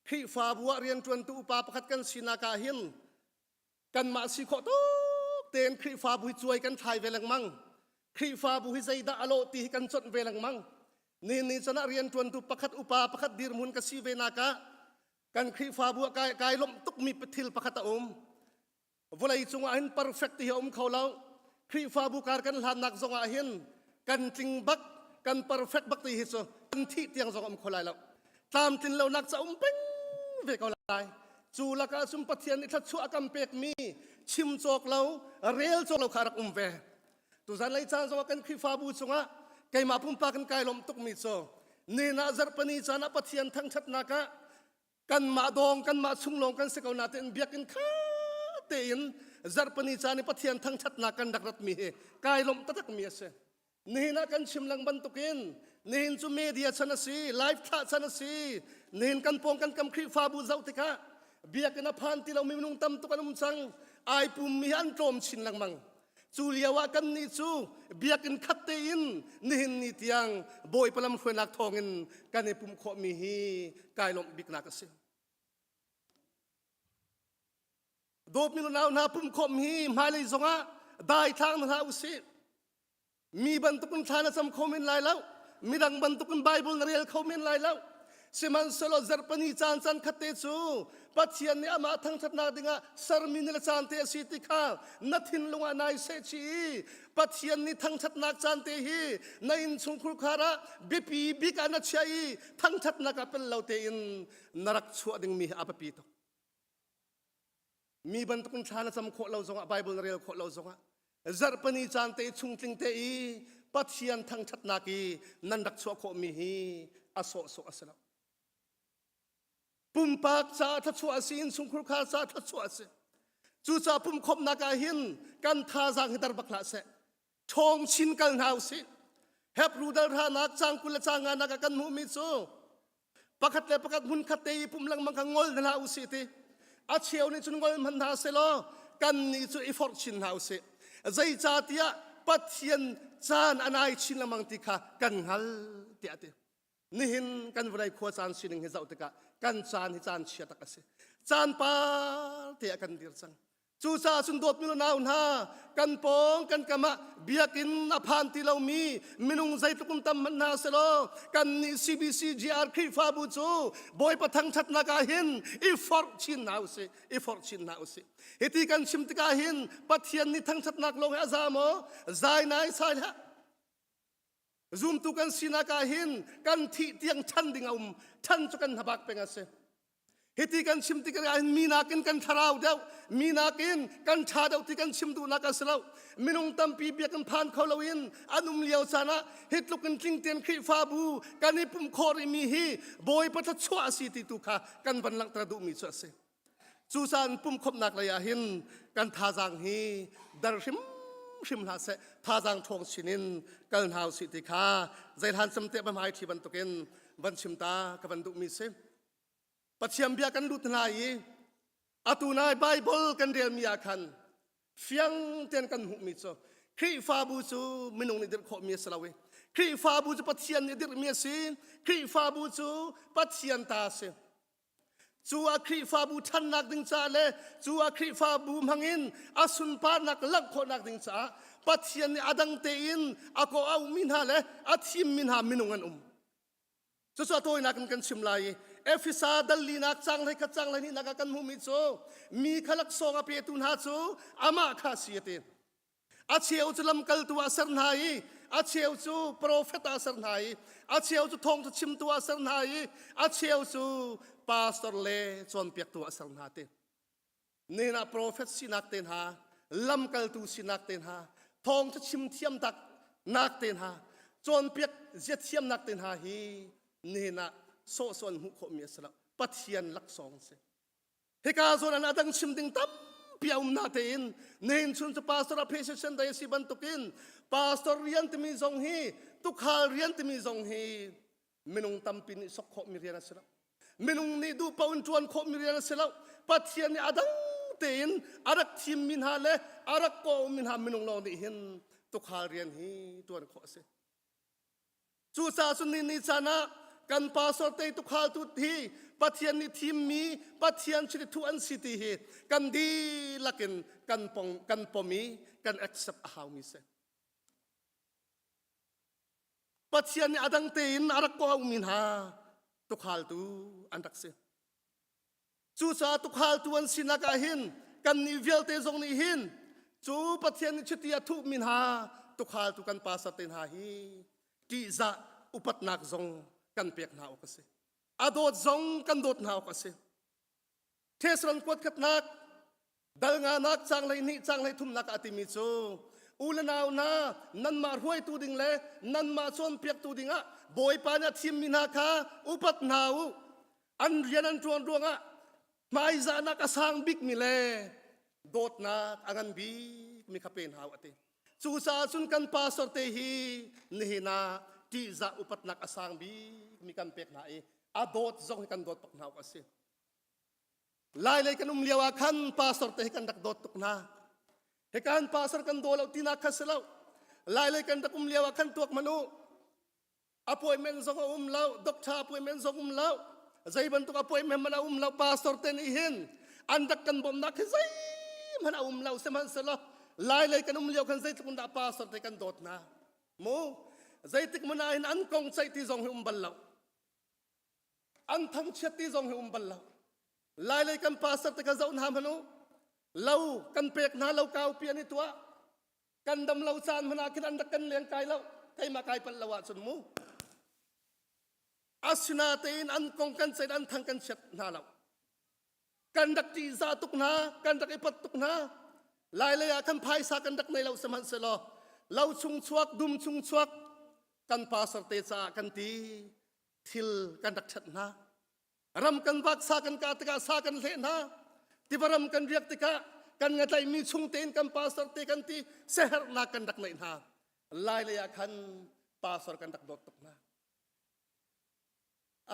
Khrihfabu ah rianṭuantu upa pakhat kan sinak ah hin kanmah si khawh tuk tein Khrihfabu hi cuai kan thlai ve lengmang. Khrihfabu hi zeidah a lawh ti hi kan conh ve lengmang. Ni ni chan ah rianṭuantu pakhat upa pakhat dirhmun ka si ve nak ah kan Khrihfabu ah kai, kai lawmh tukmi thil pakhat a um. Vawlei cungah hin perfect ti hi a um kho lo. Khrihfabu kar kan hlannak zongah hin kan tling bak, kan perfect bak ti hi cu kan thih tiang zong a um kho lai lo. Tlamtlin lonak ca um peng ve ko lai. Cu lakah cun Pathian nih thluachuah a kan pekmi chim cawk lo, rel cawk lo kha a rak um ve. Tuzan lei caan zongah kan Khrihfabu cungah keimah pumpak in kai lawmh tukmi cu nina zarhpani caan ah Pathian thangṭhatnak ah kanmah dawng kanmah chung lawng kan si ko natein biakinn kha tein zarhpani caan i Pathian thangṭhatnak kan rak ratmi hi kai lawmh taktakmi a si. Nihin ah kan chim lang bantukin nihin cu media chan a si, live thlah chan a si. Nihin kan pawng kan kam Khrihfabu zoh tikah biakinn a phan ti lomi minung tam tuk an um cang. Ai pummi hi an tlawm chin lengmang. Cu lio ah kannih cu biakinn khat tein nihin ni tiang Bawipa lamhruainak thawngin kan i pumh khawhmi hi kai lawmh biknak a si. Dawtmi nunau hna pumhkhawmh hi hmailei zongah daithlang hna hlah usih. Mi bantukin thla na cam kho men lai lo. Midang bantukin Bible na rel kho men lai lo. Sihmanhsehlaw zarhpani caan caan khat te cu Pathian nih amah thangṭhatnak dingah sermi ni le caan te a si ti kha na thinlung ah nai seh chih i Pathian nih thangṭhatnak caan te hi na innchungkhur khar ah biapi bik ah na chiah i thangṭhatnak ah pel lo tein na rak chuah dingmi hi a biapi tuk. Mi bantukin thla na cam khawh lo zongah Bible na rel khawh lo zongah zarhpani caan te chungtling te i Pathian thangṭhatnak i nan rak chuah khawhmi hi a sawhsawh a si lo. Pumpak caah thluachuah a si, innchungkhur khar caah thluachuah a si. Cucaah pumkhawmhnak ah hin kan thazaang hi dar bak hlah seh. Ṭhawng chin kal hna usih. Hebru dal hranak caang 20 le caang nganak ah kan hmuhmi cu pakhat le pakhat hmunkhat te i pum lengmang kha ngol hna hlah usih ti a cheu nih cun ngol hmanh hna selaw kan nih cu i forh chin hna usih zeicahtiah Pathian caan a nai chin lengmang ti kha kan hngal tiah a ti nihin kan vawlei khua caan sining hi zoh tikah kan caan hi caan chia tak a si caan par te ah kan dir cang. Cucaah cun dawtmi nau hna, kan pawng kan kam ah biakinn a phan ti lomi minung zeitluk in tam hmanh hna selaw kannih CBC GR Khrihfabu cu Bawipa thangṭhatnak ah hin i forh chin hna usih, i forh chin hna usih. Hiti kan chim tikah hin Pathian nih thangṭhatnak lawng hi a za maw? Zai nai sai hlah. Zumtu kan sinak ah hin kan thih tiang ṭhan ding a um, ṭhan cu kan hnabak peng a si. Hiti kan chim tikah hin mi nakin kan thlarau deuh, mi nakin kan ṭha deuh ti kan chim duhnak a si lo. Minung tampi biakinn phan kho loin an um lio caan ah hi tluk in tling tein Khrihfabu kan i pumh khawh rihmi hi Bawipa thluachuah a si ti tu kha kan van langhter duhmi cu a si. Cucaah pumhkhawmhnak lei ah hin kan thazaang hi dar hrimhrim hlah seh, thazaang ṭhawng chin in kal hna usih ti kha zeihlan cem te hmai ṭhi bantukin van chim ta ka van duhmi si. Pathian bia kan lut hna i atu nai Bible kan relmi ah khan fiang tein kan hmuhmi cu Khrihfabu cu minung nih dirh khawhmi a si lo i Khrihfabu cu Pathian nih dirhmi a si Khrihfabu cu Pathian ta a si cu a Khrihfabu ṭhannak ding caah le cu a Khrihfabu hmangin a sunparnak langh khawhnak ding caah Pathian nih a dang tein a kawh auhmi hna le a thimmi hna minung an um Cucu a tawinak in kan chim lai i Efesa dal linak cang hlei khat cang hlei hnihnak ah kan hmuhmi cu mi kha laksawng a petu hna cu amah kha a si a ti. A cheu cu lamkaltu ah a ser hna i a cheu cu profet ah a ser hna i a cheu cu thawngṭha chimtu ah a ser hna i a cheu cu pastor le cawnpiaktu ah a ser hna ti. Nihin ah profet sinak te hna, lamkaltu sinak te hna, thawngṭha chim thiam tak nak te hna, cawnpiak ziathiamnak te hna hi nihin ah sawhsawh an hmuh khawhmi a si lo. Pathian laksawng a si. Hika zawn ah a dang chim ding tampi a um na tein nihin chun cu pastor a phesian dai a si bantukin pastor rian timi zong hi tukhal rian timi zong hi minung tampi nih sok khawhmi rian a si lo minung nih duh paoh in ṭuan khawhmi rian a si lo pathian nih a dang tein a rak thimmi hna le a rak kawhmi hna minung lawng nih hin tukhal rian hi ṭuan khawh a si cucaah cun ni ni caan ah kan pastor te tukhal tu hi pathian nih thimmi pathian chiti thu an si ti hi kan dihlak in kan pong kan pom i kan accept a haumi si Pathian nih a dang tein a rak kawhmi hna tukhaltu an rak si. Cucaah tukhaltu an sinak ah hin kannih vialte zong nih hin cu Pathian nih chiti a thuhmi hna tukhaltu kan pastor te hna hi ṭihzah upatnak zong kan pek hna awk a si. A dawt zong kan dawt hna awk a si. Thessalon kuat khatnak dal nganak cang hlei hnih cang hlei thumnak ah timi cu u le nau hna nanmah hruaitu ding le nanmah cawnpiaktu dingah Bawipa nih a thimmi hna kha upat hna u an rian an ṭuan ruangah hmaizahnak a sang bikmi le dawtnak a ngan bikmi kha pe hna u a ti cucaah cun kan pastor te hi nihin ah ṭihzah upatnak a sang bikmi kan pek hna i a dawt zong hi kan dawt bak hna awk a si Lailei kan um lio ah khan pastor te hi kan rak dawt tuk hna. Hika han pastor kan daw lo tinak kha si lo. Lailei kan rak um lio ah khan tuak man u. Appointment zong a um lo, doctor appointment zong um lo. Zei bantuk appointment man a um lo pastor te nih hin an rak kan bawmhnak hi zeihmanh a um lo sihmanhsehlaw Lailei kan um lio khan zeitluk in dah pastor te kan dawt hna. Mu zeitik hmanh ah hin an kong ceih ti zong hi um bal lo. An thangchiat ti zong hi um bal lo. Lailei kan pastor te ka zoh hna hmanh u. Lo kan pek hna lo kaupi an i tuah. Kan dam lo caan hmanh ah khin an rak kan leng kai lo. Keimah kai palh lo ahcun mu. Asinatein an kong kan ceih an thang kan chiat hna lo. Kan rak ṭihzah tuk hna, kan rak i pat tuk hna. Lailei ah khan phaisa kan rak nei lo sihmanhsehlaw lo chung chuak, dum chung chuak kan pastor te caah kan ti thil kan rak ṭhet hna. Ram kan vak sa kan kah tikah sa kan hleh hna. Tiva ram kan riak tikah kan ngatlaihmi chung tein kan pastor te kan ti seherhnak kan rak neih hna. Lailei ah khan pastor kan rak dawt tuk hna.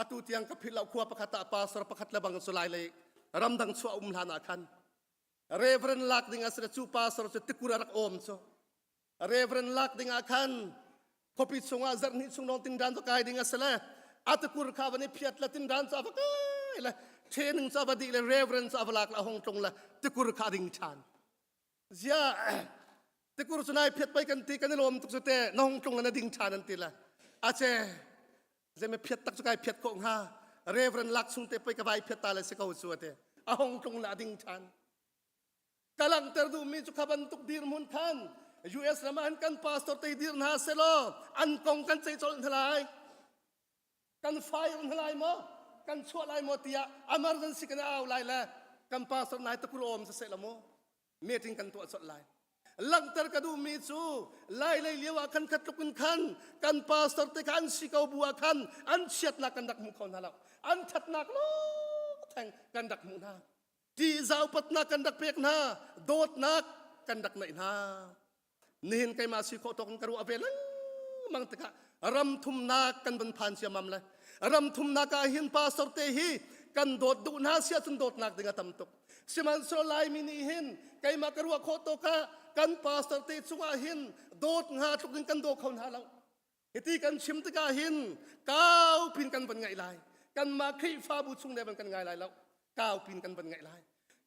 Atu tiang ka philh lo khua pakhat ah pastor pakhat le bang cu lailei ramdang chuah um hlan ah khan Reverend lak ding a si cu pastor cu tikur a rak awm cu Reverend lak ding ah khan khuapi chungah zarh hnih chung lawng tindan va kai ding a si le a tikur kha van i phiat le tindan cu a va kai le training cu a va dih le reverend cu a va lak le a hong tlung le tikur kha a ding ṭhan. Zia tikur cu nai phiat pei kan ti kan i lawm tuk cu te na hung tlung le na ding ṭhan an ti le ace zeme phiat tak cu kai phiat ko hnga Reverend lak chung te pei ka vai phiat ta le si ko cu ate a hung tlung le a ding ṭhan ka langhter duhmi cu kha bantuk dirhmun khan US ram ah kan pastor te dir hna selaw an kong kan ceih colh hna lai kan fire hna lai maw kan chuah lai maw tiah emergency kan au lai le kan pastor nai takur om se la mu meeting kan tuah colh lai langhter ka duhmi cu lai lei lio ah khan khat tluk in khan kan pastor te kha an si ko bu ah khan an chiatnak kan rak hmu kho hna lo an thatnak lo theng kan rak hmuh hna ṭihzah upatnak kan rak pek hna dawtnak kan rak neih hna nihin keimah si khawh tawk in ka ruah ve lengmang tikah ram thumnak kan van phan ciamam le ram thumnak ah hin pastor te hi kan dawt duh hna sia cun dawtnak ding a tam tuk sihmanhsehlaw laimi nih hin keimah ka ruah khawh tawk ah kan pastor te cungah hin dawt hnga tluk in kan daw kho hna lo Hiti kan chim tikah hin kau pin kan van ngaih lai. Kanmah Khrihfabu chung le van kan ngai lai lo. Kau pin kan van ngaih lai.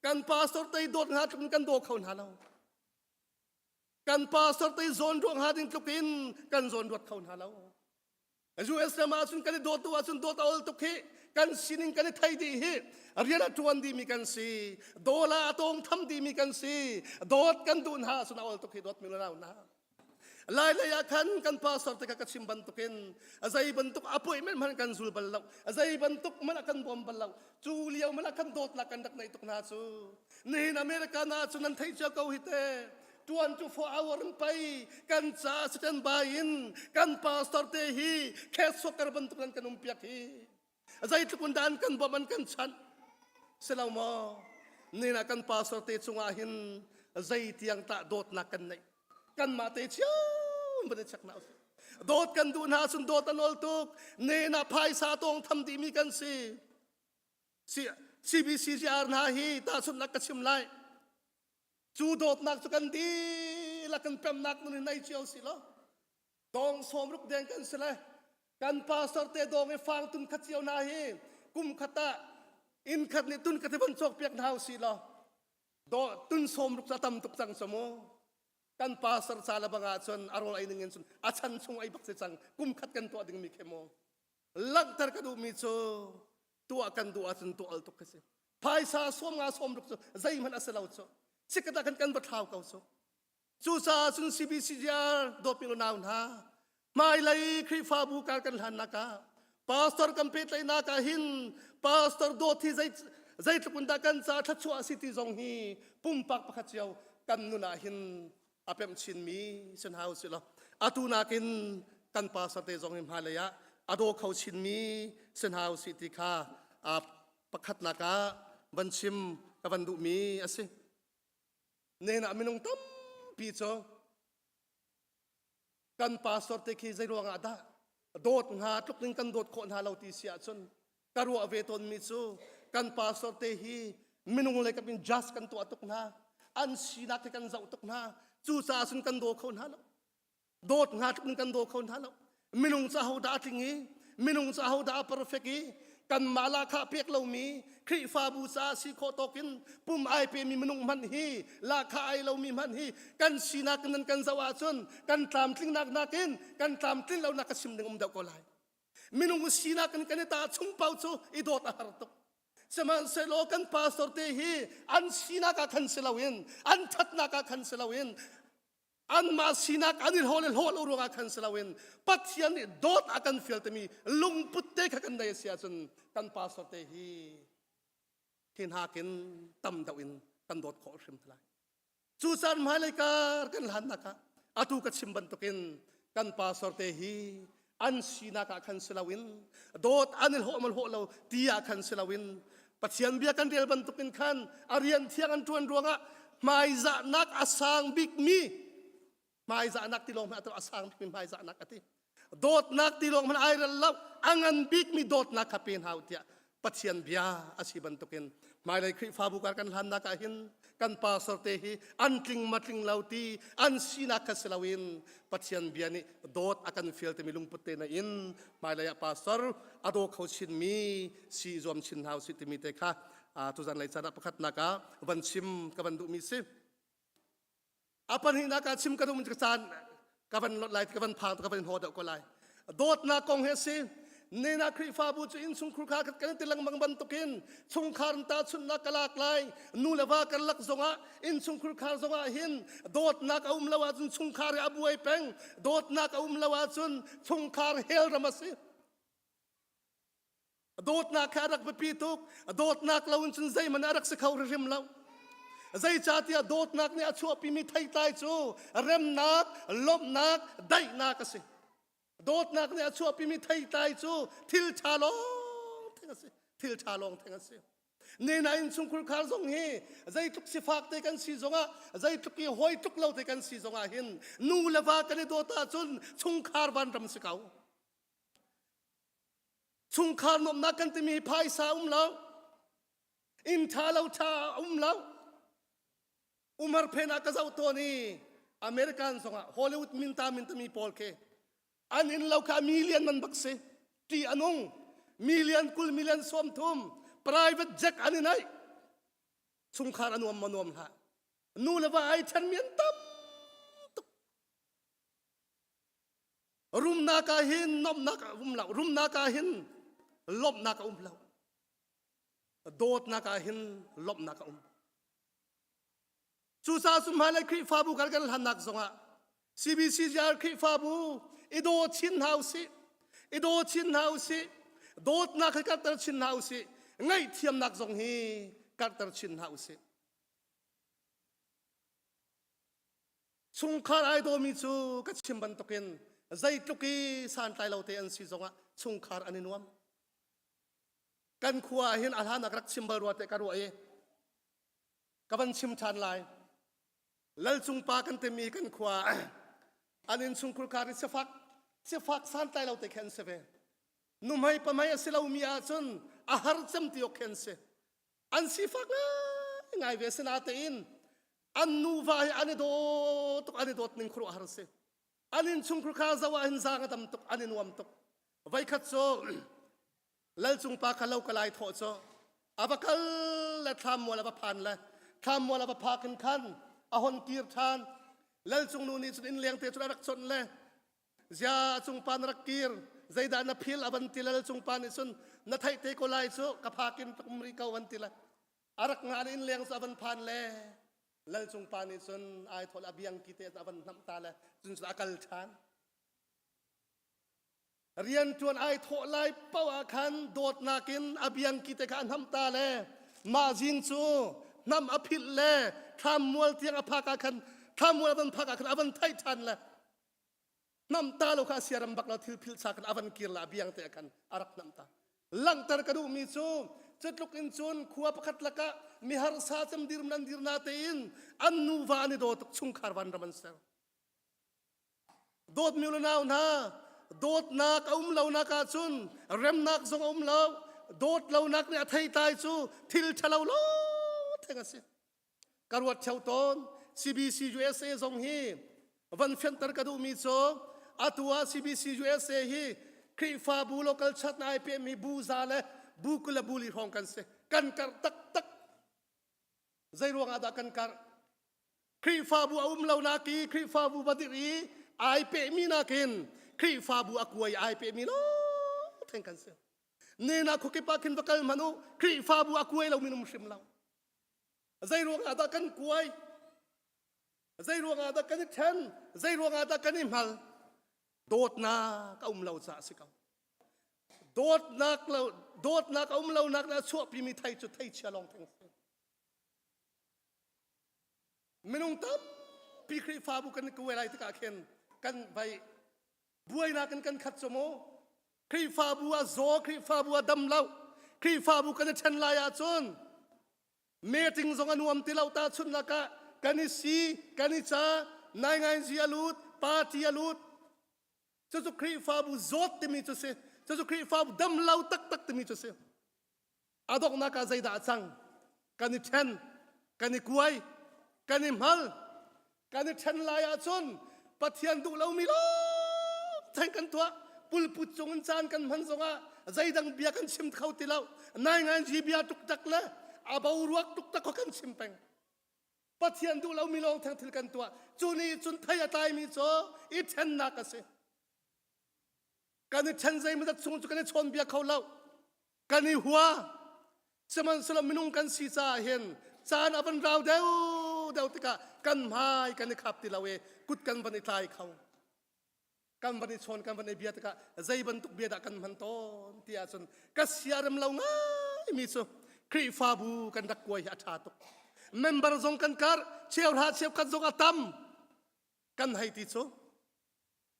Kan pastor te dawt hnga tluk in kan daw kho hna lo. Kan pastor te zawn ruak hnga ding tluk in kan zawn ruat kho hna lo. US ram ah cun kan i dawt tu ahcun dawt a ol tuk hi kan sining kan i thei dih hi rian a ṭuan dihmi kan si dawla a tawng tham dihmi kan si dawt kan duh hna ahcun a ol tuk hi dawt mi nau hna Lai lei ah khan kan pastor te kha ka chim bantukin a zei bantuk appointment hmanh kan zul bal lo a zei bantuk hmanh a kan bawm bal lo cu lio hmanh ah kan dawtnak kan rak neih tuk hna cu nihin America na cu nan theih cio ko hi te 24 hour in pei kan ca stand by in kan pastor te hi case worker bantuk nan kan um piak hi zeitluk in dah an kan bawmh an kan chanh si lo maw nina kan pastor te cungah hin zei tiang tah dawtnak kan neih kanmah te cio van i check na usih dawt kan duh hna cun dawt an ol tuk nena phaisa tawng tham dihmi kan si CBCGR hna hi tahchunhnak ka chim lai cu dawtnak cu kan dihlak kan pemnak nun in nei cio si lo dong sawm ruk deng kan si le kan pastor te dong i fang tun khat cio hna hi kum khat ah inn khat nih tun khat hi von cawk piak hna usih law do tun sawm ruk cu a tam tuk cang cu mu kan pastor ca le bang ah cun a rawl ei ning in cun a chan chung ei bak si cang kum khat kan tuah ding mi khi mu langhter ka duh mi cu tuah kan duh ahcun tuah al tuk khi si phaisa sawm nga sawm ruk cu zeihmanh a si lo cu chikkhat ah khan kan va thlau ko cu Cucaah cun CBCGR dawtmi unau hna, hmailei Khrihfabu kar kan hlannak ah pastor kan pehtlaihnak ah hin pastor dawt hi zei zeitluk in dah kan ca thluachuah a si ti zong hi pumpak pakhat cio kan nun ah hin a pemh chinmi si hna usih law atu nakin kan pastor te zong hi hmailei ah a daw kho chinmi si hna usih ti kha pakhatnak ah van chim ka van duhmi a si. Nen ah minung tampi cu kan pastor te khi zei ruangah dah dawt hnga tluk in kan dawt khawh hna lo ti si ahcun ka ruah ve tawnmi cu kan pastor te hi minung lei kap in just kan tuah tuk hna an sinak hi kan zoh tuk hna cucaah cun kan daw kho hna lo dawt hnga tluk in kan daw kho hna lo minung ca ho dah a tling i minung ca ho dah a perfect i kanmah lahkhah pek lomi Khrihfabu caah si khawh tawk in pum ai pemi minung hmanh hi lahkhah ai lomi hmanh hi kan sinak in nan kan zoh ahcun kan tlamtlingnak nakin kan tlamtlin lonak ka chim ding um deuh ko lai minung sinak in kan i ta chung pau cu i dawt a har tuk sihmanhsehlaw kan pastor te hi an sinak ah khan si loin an thatnak ah khan si loin anmah sinak an i hlawh le hlawh lo ruangah khan si loin Pathian nih dawt a kan fial timi lungput te kha kan nei a si ahcun kan pastor te hi hi nakin tam deuh in kan dawt khawh hrim te lai. Cu caan hmailei kar kan hlannak ah atu ka chim bantukin kan pastor te hi an sinak ah khan si loin dawt an i hlawh ma hlawh lo ti ah khan si loin Pathian bia kan rel bantukin khan a rian thiang an ṭuan ruangah hmaizahnak a sang bikmi hmaizahnak ti lawng hmanh a sang bikmi hmaizahnak a ti dawtnak ti lawng hmanh ai rel lo a ngan bikmi dawtnak kha pe hna u tiah Pathian bia a si bantukin hmailei Khrihfabu kar kan hlannak ah hin kan pastor te hi an tling ma tling lo ti an sinak kha si loin Pathian bia nih dawt a kan fial timi lungput te na in hmailei ah pastor a daw kho chinmi si zuam chin hna usih timi te kha tuzan lei caan ah pakhatnak ah van chim ka van duhmi si. A pahnihnak ah chim ka duhmi cu caan ka van lot lai ka van phang ka van haw deuh ko lai. Dawtnak kong hi a si. Nina Khrihfabu cu innchungkhur kha kan ti lengmang bantukin chungkhar in tahchunhnak ka lak lai. Nu le va karlak zongah innchungkhur khar zongah hin dawtnak a um lo ahcun chungkhar hi a buai peng. Dawtnak a um lo ahcun chungkhar hell ram a si. Dawtnak kha a rak biapi tuk. Dawtnak lo in cun zeihmanh a rak si kho hrimhrim lo. Zeicahtiah dawtnak nih a chuahpimi theitlai cu remnak, lawmhnak, daihnak a si. Dawtnak nih a chuahpimi theitlai cu thil ṭha lawng theng a si. Thil ṭha lawng theng a si. Nena innchungkhur khar zong hi zeitluk sifak te kan si zongah zeitluk i hawi tluk lo te kan si zongah hin nu le va kan i dawt ahcun chungkhar vanram si ko. Chungkhar nuamhnak kan timi hi phaisa um lo. Inn ṭha lo ṭha um lo. Umar phen ah ka zoh tawn i American zongah Hollywood minta mintami pawl khi an inn lo kha million man bak si. Ṭih a nung. Million 20 million 30 private jet an i neih. Chungkhar a nuam ma nuam hlah. Nu le va ai ṭhenmi an tam tuk. Rumnak ah hin nomnak a um lo. Rumnak ah hin lawmhnak a um lo. Dawtnak ah hin lawmhnak a um. Cucaah cu hmailei Khrihfabu kan kan hlannak zongah CBCGR Khrihfabu i daw chin hna usih. I daw chin hna usih. Dawtnak hi karhter chin hna usih. Ngaihthiamnak zong hi karhter chin hna usih. Chungkhar ai dawmi cu ka chim bantukin zeitluk i santlai lo te an si zongah chungkhar an i nuam. Kan khua ah hin a hlan ah ka rak chim bal rua te ka ruah i ka van chim ṭhan lai. Lalcung pa kan timi kan khua an innchungkhur khar i sifak sifak santlai lo te khi an si ve. Nuhmei pamei a si lomi ahcun a har cem ti awk khi an si. An sifak ngaingai ve sinatein an nuva hi an i daw tuk an i dawt ning khuaruahhar a si an innchungkhur kha zoh ah hin zaang a dam tuk an i nuam tuk voikhat cu lalcung pa kha lo ka lai thawh cu a va kal le thlammual a va phan le thlammual a va phak in khan a hon kir ṭhan lalcung nu nih cun innleng te cun a rak chawnh le zia cung pa na rak kir zeidah na phil a van ti lal cung pa nih cun na theih te ko lai cu ka phak in um rih ko van ti le a rak nga le innleng cu a van phan le lalcung pa nih cun ai thawl a biangki te a van hnamh ta le cun cun a kal ṭhan rianṭuan ai thawh lai paoh ah khan dawtnak in a biangki te kha a hnamh ta le mah zing cu hnam a philh le thlammual tiang a phak ah khan thlammual a van phak ah khan a van theih ṭhan le hnam ta lo kha siaram bak lo thil phil cha khan a van kir la biang te khan a rak hnam ta langhter ka duhmi cu cutluk in cun khua pakhat lakah mi harsa cem dir nan dir na tein an nuva an i daw tuk chungkhar van ram an ser dawtmi le nau hna dawtnak a um lonak ah cun remnak zong a um lo dawt lonak nih a theitlai cu thil ṭhalo lo theng a si ka ruat theo tawn CBC USA zong hi van fianter ka duhmi cu atu ah CBC USA hi Khrihfabu local church na ai pehmi bu za le bu 20 le bu li hrawng kan si kan karh taktak zei ruang ah dah kan karh Khrihfabu a um lo nak i Khrihfabu va dirh i ai pehmi nakin Khrihfabu a kuai ai pehmi lo theng kan si nena khuakip ah khin va kal hmanh u Khrihfabu a kuai lo minum hrim lo Zei ruangah dah kan kuai? Zei ruangah dah kan i ṭhen? Zei ruangah dah kan i hmal? Dawtnak a um lo caah a si ko. Dawtnak lo dawtnak a um lonak nih a chuahpimi thei cu theichia lawng theng si. Minung tampi Khrihfabu kan i kuai lai tikah khin kan vai buainak in kan khat cu mu. Khrihfabu a zaw, Khrihfabu a dam lo. Khrihfabu kan i ṭhen lai ahcun meeting zong a nuam ti lo tahchunhnak ah kan i si kan i ca naingainzi a lut party a lut cucu Khrihfabu zawt timi cu si cucu Khrihfabu dam lo taktak timi cu si a donghnak ah zeidah a cang kan i ṭhen kan i kuai kan i hmal Kan i ṭhen lai ahcun Pathian duh lomi lawng theng kan tuah. Pulput cung in caan kan hman zongah zeidang bia kan chim kho ti lo. Nainganzi bia tuktak le a boruak tuktak kha kan chim peng. Pathian duh lomi lawng theng thil kan tuah. Cu nih cun thei a tlaimi cu i ṭhennak a si. Kan i ṭhen zeimawzat chung cu kan i chawnbia kho lo. Kan i hua. Sihmanhsehlaw minung kan si caah hin caan a van rau deuh deuh tikah kan hmai kan i khap ti lo i kut kan van i tlai kho. Kan van i chawn kan van i bia tikah zei bantuk bia dah kan hman tawn ti ahcun ka siarem lo ngaimi cu Khrihfabu kan rak kuai hi a ṭha tuk. Member zong kan karh, cheuhra cheukhat zong a tam. Kan hei ti cu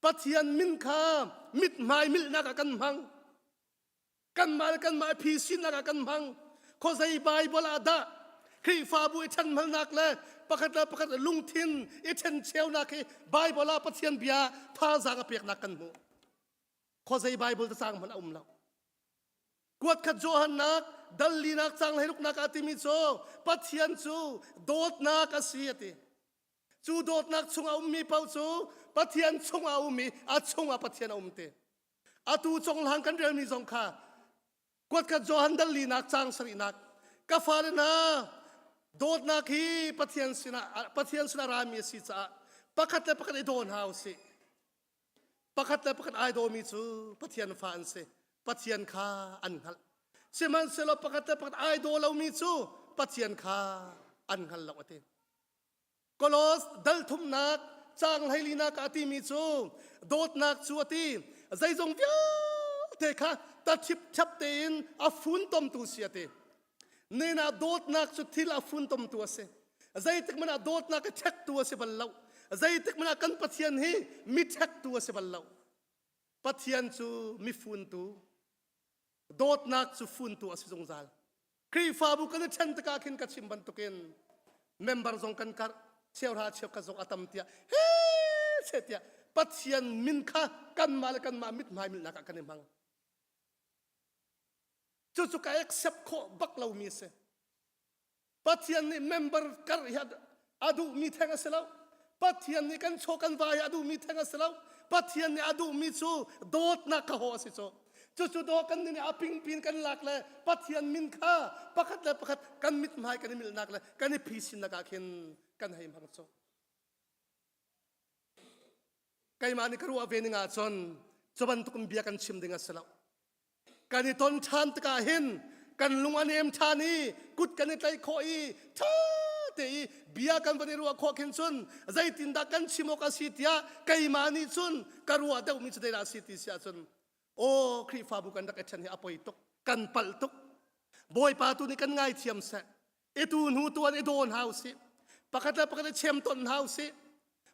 Pathian min kha mithmai milhnak ah kan hmang. Kanmah le kanmah i phisinnak ah kan hmang. Khuazei Bible ah dah Khrihfabu i ṭhenhmalnak le pakhat le pakhat lungthin i ṭhencheunak hi Bible ah Pathian bia thazaang a peknak kan hmuh. Khuazei Bible cacang hmanh a um lo. Kuat khat Johannak dal linak cang hleiruknak ah timi cu Pathian cu dawtnak a si a ti. Cu dawtnak chung a ummi paoh cu Pathian chung a um i a chung ah Pathian a um ti. Atu conghlang kan relmi zong kha kuatkhat Johan dal linak caang sarihnak ka fale hna dawtnak hi Pathian sinah Pathian sinah rami a si caah pakhat le pakhat i daw hna usih. Pakhat le pakhat ai dawmi cu Pathian fa an si. Pathian kha an hngalh. Sihmanhsehlaw pakhat le pakhat ai daw lomi cu Pathian kha an hngal lo a ti. Kolos dal thumnak caang hleilinak ah a timi cu dawtnak cu a ti zeizong vialte kha taṭhipṭhap tein a funtomtu si a ti. Nen ah dawtnak cu thil a funtomtu a si. Zeitik hmanh ah dawtnak a ṭhektu a si bal lo. Zeitik hmanh ah kan Pathian hi mi ṭhektu a si bal lo. Pathian cu mi funtu, dawtnak cu funtu a si zungzal. Khrihfabu kan i ṭhen tikah khin ka chim bantukin member zong kan karh cheuhra cheukhat zong a tam tiah he che tiah Pathian min kha kanmah le kanmah mithmai milhnak ah kan i hmang. Cucu ka accept khawh bak lomi a si. Pathian nih member karh hi a duhmi theng a si lo. Pathian nih kan chaw kan va hi a duhmi theng a si lo. Pathian nih a duhmi cu dawtnak kha haw a si cu. Cucu daw kan nih a pingpin kan lak le Pathian min kha pakhat le pakhat kan mithmai kan i milhnak le kan i phisinnak ah khin kan hei hmang cu. Keimah nih ka ruah ve ning ahcun cu bantuk in bia kan chim ding a si lo. Kan i ton ṭhan tikah hin kan lung a nem ṭhan i kut kan i tlaih khawh i ṭha te i bia kan van i ruah khawh khin cun zeitindah kan chim awk a si tiah keimah nih cun ka ruah deuhmi cu zeidah a si ti si ahcun aw Khrihfabu kan rak i ṭhen hi a poi tuk kan palh tuk Bawipa tu nih kan ngaithiam seh i tu hnu tuan i daw hna usih pakhat le pakhat i chem ton hna usih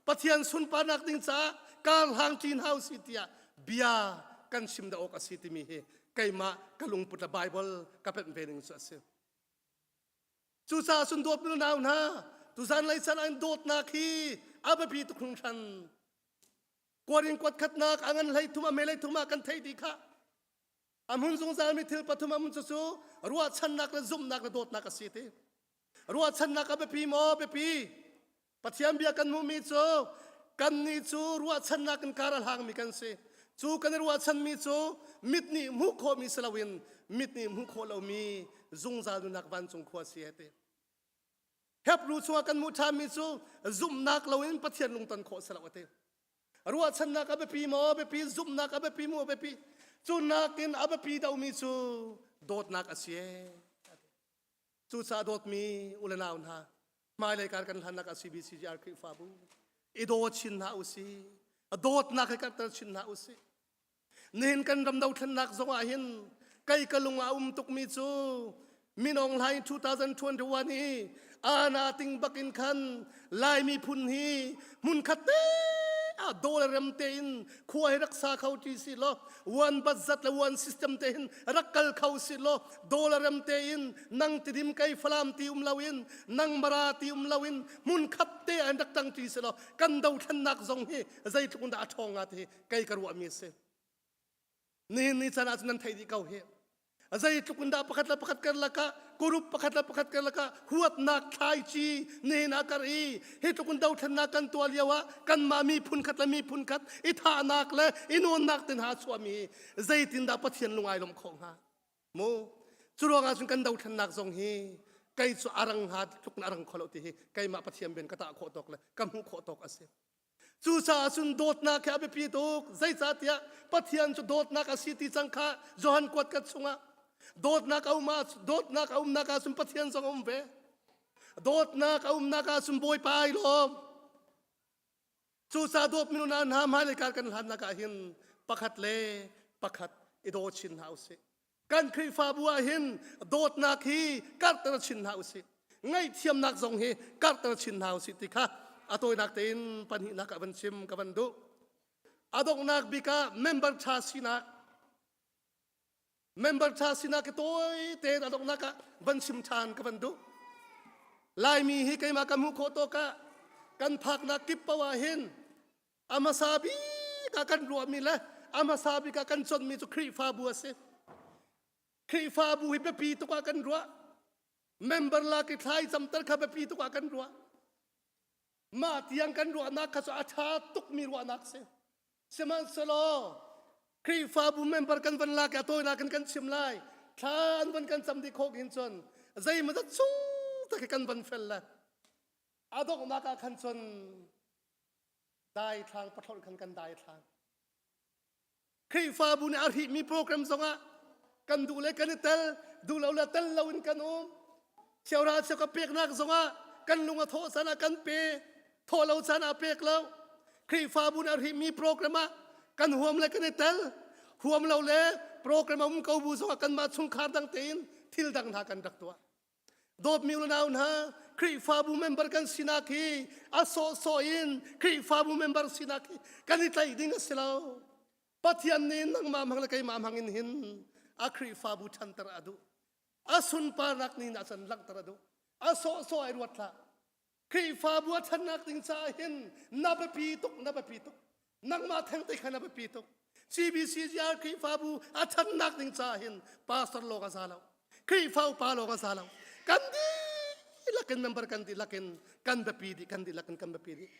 Pathian sunparnak ding caah kar hlang ṭi hna usih tiah bia kan chim dah awk a si timi hi keimah ka lungput le Bible ka pemh ve ning cu a si. Cucaah cun dawtmi nau hna tuzan lei chan an dawtnak hi a biapi tuk hringhran. Kuarin kuat khatnak a ngan hlei thum a me hlei thum ah kan theih dih khah. A hmun zungzalmi thil pathum a um cucu ruahchannak le zumhnak le dawtnak a si ti. Ruahchannak a biapi maw? Biapi. Pathian bia kan hmuhmi cu kannih cu ruahchannak in kar a hlangmi kan si. Cu kan i ruahchanmi cu mit nih hmuh khawhmi si loin mit nih hmuh khawh lomi zungzal nunnak vancung khua si he ti. Hebrew chungah kan hmuh ṭhanmi cu zumhnak loin Pathian lungton khawh si lo a ti. Ruahchannak a biapi maw? Biapi. Zumhnak a biapi maw? Biapi. Cu nakin a biapi deuhmi cu dawtnak a si. Cucaah dawtmi u le nau hna, hmailei kar kan hlannak ah CBCGR Khrihfabu i daw chin hna usih. Dawtnak he karhter chin hna usih. Nihin kan ram dothlennak zong ah hin kei ka lung ah um tukmi cu Minong Hlaing 2021 i ana ting bakin khan Lai miphun hi hmunkhat te ah daw le rem tein khua hi rak sa kho ti si law one budget le one system te hin rak kal kho si law daw le rem tein nang tidim kei falam ti um loin nang mara ti um loin hmunkhat te an rak tang ti si law kan dothlennak zong hi zeitluk in dah a ṭhawng nga ti hi kei ka ruahmi a si. Nihin ni caan ah cun nan theih dih ko hi. Zeitluk in dah pakhat le pakhat karlak ah kurup pakhat le pakhat karlak ah huatnak thlaici nihin ah kar i hi tluk in dothlennak kan tuah lio ah kanmah miphun khat le miphun khat i thahnak le i nawnnak te hna a chuahmi hi zeitindah Pathian lung ai lawmh khawh hnga? Mu cu ruangah cun kan dothlennak zong hi Kei cu a rang hnga tluk in a rang kho lo ti hi keimah Pathian bian ka tah khawh tawk le ka hmuh khawh tawk a si. Cucaah cun dawtnak hi a biapi tuk. Zeicahtiah Pathian cu dawtnak a si ti cang kha Johan kuat kat chungah dawtnak a um ah dawtnak a umnak ah cun Pathian zong a um ve. Dawtnak a umnak ah cun Bawipa ai lawm. Cucaah dawtmi unau hna hmailei kar kan hlannak ah hin pakhat le pakhat i daw chin hna usih. Kan Khrihfabu ah hin dawtnak hi karhter chin hna usih. Ngaihthiamnak zong hi karhter chin hna usih ti kha a tawinak tein pahnihnak ah van chim ka van duh. A donghnak bik ah member ṭha sinak member ṭha sinak hi tawi tein a donghnak ah van chim ṭhan ka van duh. Laimi hi keimah ka hmuh khawh tawk ah kan phaknak kip paoh ah hin A hmasa bik ah kan ruahmi le a hmasa bik ah kan chawnhmi cu Khrihfabu a si. Khrihfabu hi biapi tuk ah kan ruah. Member lak i thlai camter kha biapi tuk ah kan ruah. Mah tiang kan ruahnak kha cu a ṭha tukmi ruahnak si. Sihmanhsehlaw Khrihfabu member kan van lak i a tawinak in kan chim lai. Thla an van kan cam dih khawh hin cun zeimawzat chung tak hi kan van fel le a donghnak ah khan cun daithlang pathlorh khan kan daithlang Khrihfabu nih a hrihmi program zongah kan duh le kan i tel duh lo le tel lo in kan um cheuhra cheuka peknak zongah kan lung a thawh caan ah kan pe thawh lo caan ah pek lo Khrihfabu nih a hrihmi program ah kan huam le kan i tel huam lo le program a um ko bu zongah kanmah chungkhar dang tein thil dang hna kan rak tuah Dawtmi unau hna, Khrihfabu member kan sinak hi a sawhsawh in Khrihfabu member sinak hi kan i tlaih ding a si lo. Pathian nih nangmah hmang le keimah hmang in hin a Khrihfabu ṭhanter a duh. A sunparnak ni ah cun langhter a duh. A sawhsawh ai ruat hlah. Khrihfabu a ṭhannak ding caah hin na biapi tuk, na biapi tuk. Nangmah thengte kha na biapi tuk. CBCGR Khrihfabu a ṭhannak ding caah hin pastor lawng a za lo. Khrihfa upa lawng a za lo. Kan dihlak in member kan dihlak in kan biapi dih, kan dihlak in kan biapi dih.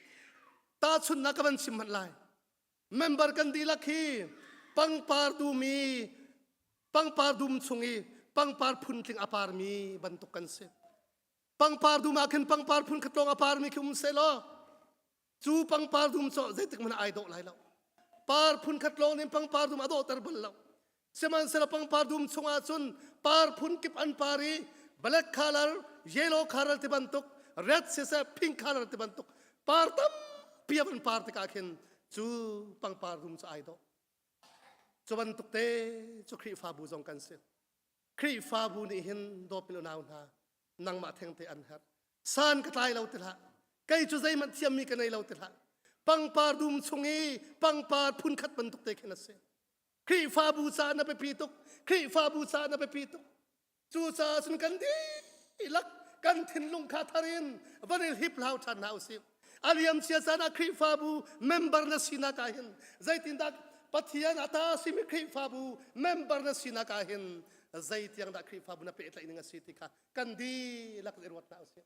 Tahchunhnak ka van chim hmanh lai. Member kan dihlak hi pangpar dum i pangpar dum chung i pangpar phuntling a parmi bantuk kan si. Pangpar dum ah khin pangpar phun khat lawng a parmi khi um sehlaw cu pangpar dum cu zeitik hmanh ai dawh lai lo. Par phun khat lawng nih pangpar dum a dawhter bal lo. Sihmanhsehlaw pangpar dum chungah cun par phun kip an par i black color, yellow color ti bantuk, red siseh pink color ti bantuk par tampi a van par tikah khin cu pangpar dum cu ai dawh. Cu bantuk te cu Khrihfabu zong kan si. Khrihfabu nih hin dawtmi unau hna nangmah thengte an herh. San ka tlai lo ti hlah. Kei cu zeihmanh thiammi ka nei lo ti hlah. Pangpar dum chung i pangpar phunkhat bantuk te khin a si. Khrihfabu caah na biapi tuk. Khrihfabu caah na biapi tuk. Cucaah cun kan dihlak kan thinlung kha thar in van i hlip hlau ṭhan hna usih. A liamcia caan ah Khrihfabu member na sinak ah hin zeitindah Pathian a ta simi Khrihfabu member na sinak ah hin zeitiang dah Khrihfabu na pehtlaih ning a si ti kha kan dihlak in i ruat hna usih.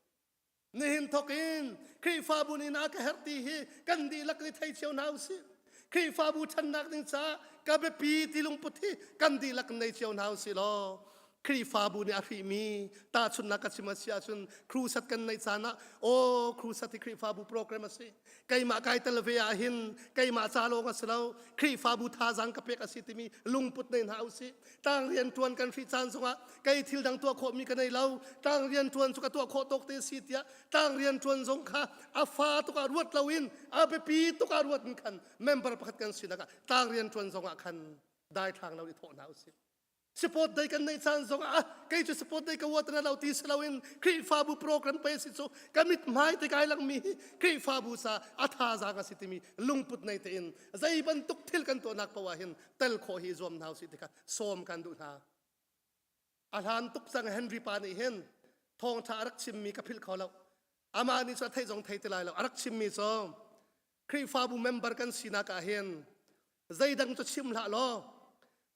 Nihin thawk in Khrihfabu nih na ka herh ti hi kan dihlak nih thei cio hna usih. Khrihfabu ṭhannak ding caah ka biapi ti lungput hi kan dihlak nei cio hna usih law Khrihfabu nih a hrihmi tahchunhnak ka chim a si ahcun crusade kan neih caan ah aw crusade hi Khrihfabu program a si keimah kai tel ve ah hin keimah ca lawng a si lo Khrihfabu thazaang ka pek a si timi lungput nei hna usih tlang rian ṭuan kan hrih caan zongah kei thil dang tuah khawhmi ka nei lo tlang rian ṭuan cu ka tuah khawh tawk te si tiah tlang rian ṭuan zong kha a fa tuk ah ruat loin a biapi tuk ah ruat in khan member pakhat kan sinak ah tlang rian ṭuan zongah khan daithlang lo i thawh hna usih Support day kan neih caan zong ah kei cu support day ka uat na lo ti si loin Khrihfabu program pe si cu ka mit hmai te kai langmi hi Khrihfabu sa a thazaang a si timi lungput nei tein zei bantuk thil kan tuahnak poah hin tel khawh hi zuam hna usih ti kha sawm kan duh hna. A hlan tuk cang Henry pa nih hin thawngṭha a rak chimmi ka philh kho lo. Amah nih cu a theih zong thei ti lai lo. A rak chimmi cu Khrihfabu member kan sinak ah hin zeidang cu chim hlah law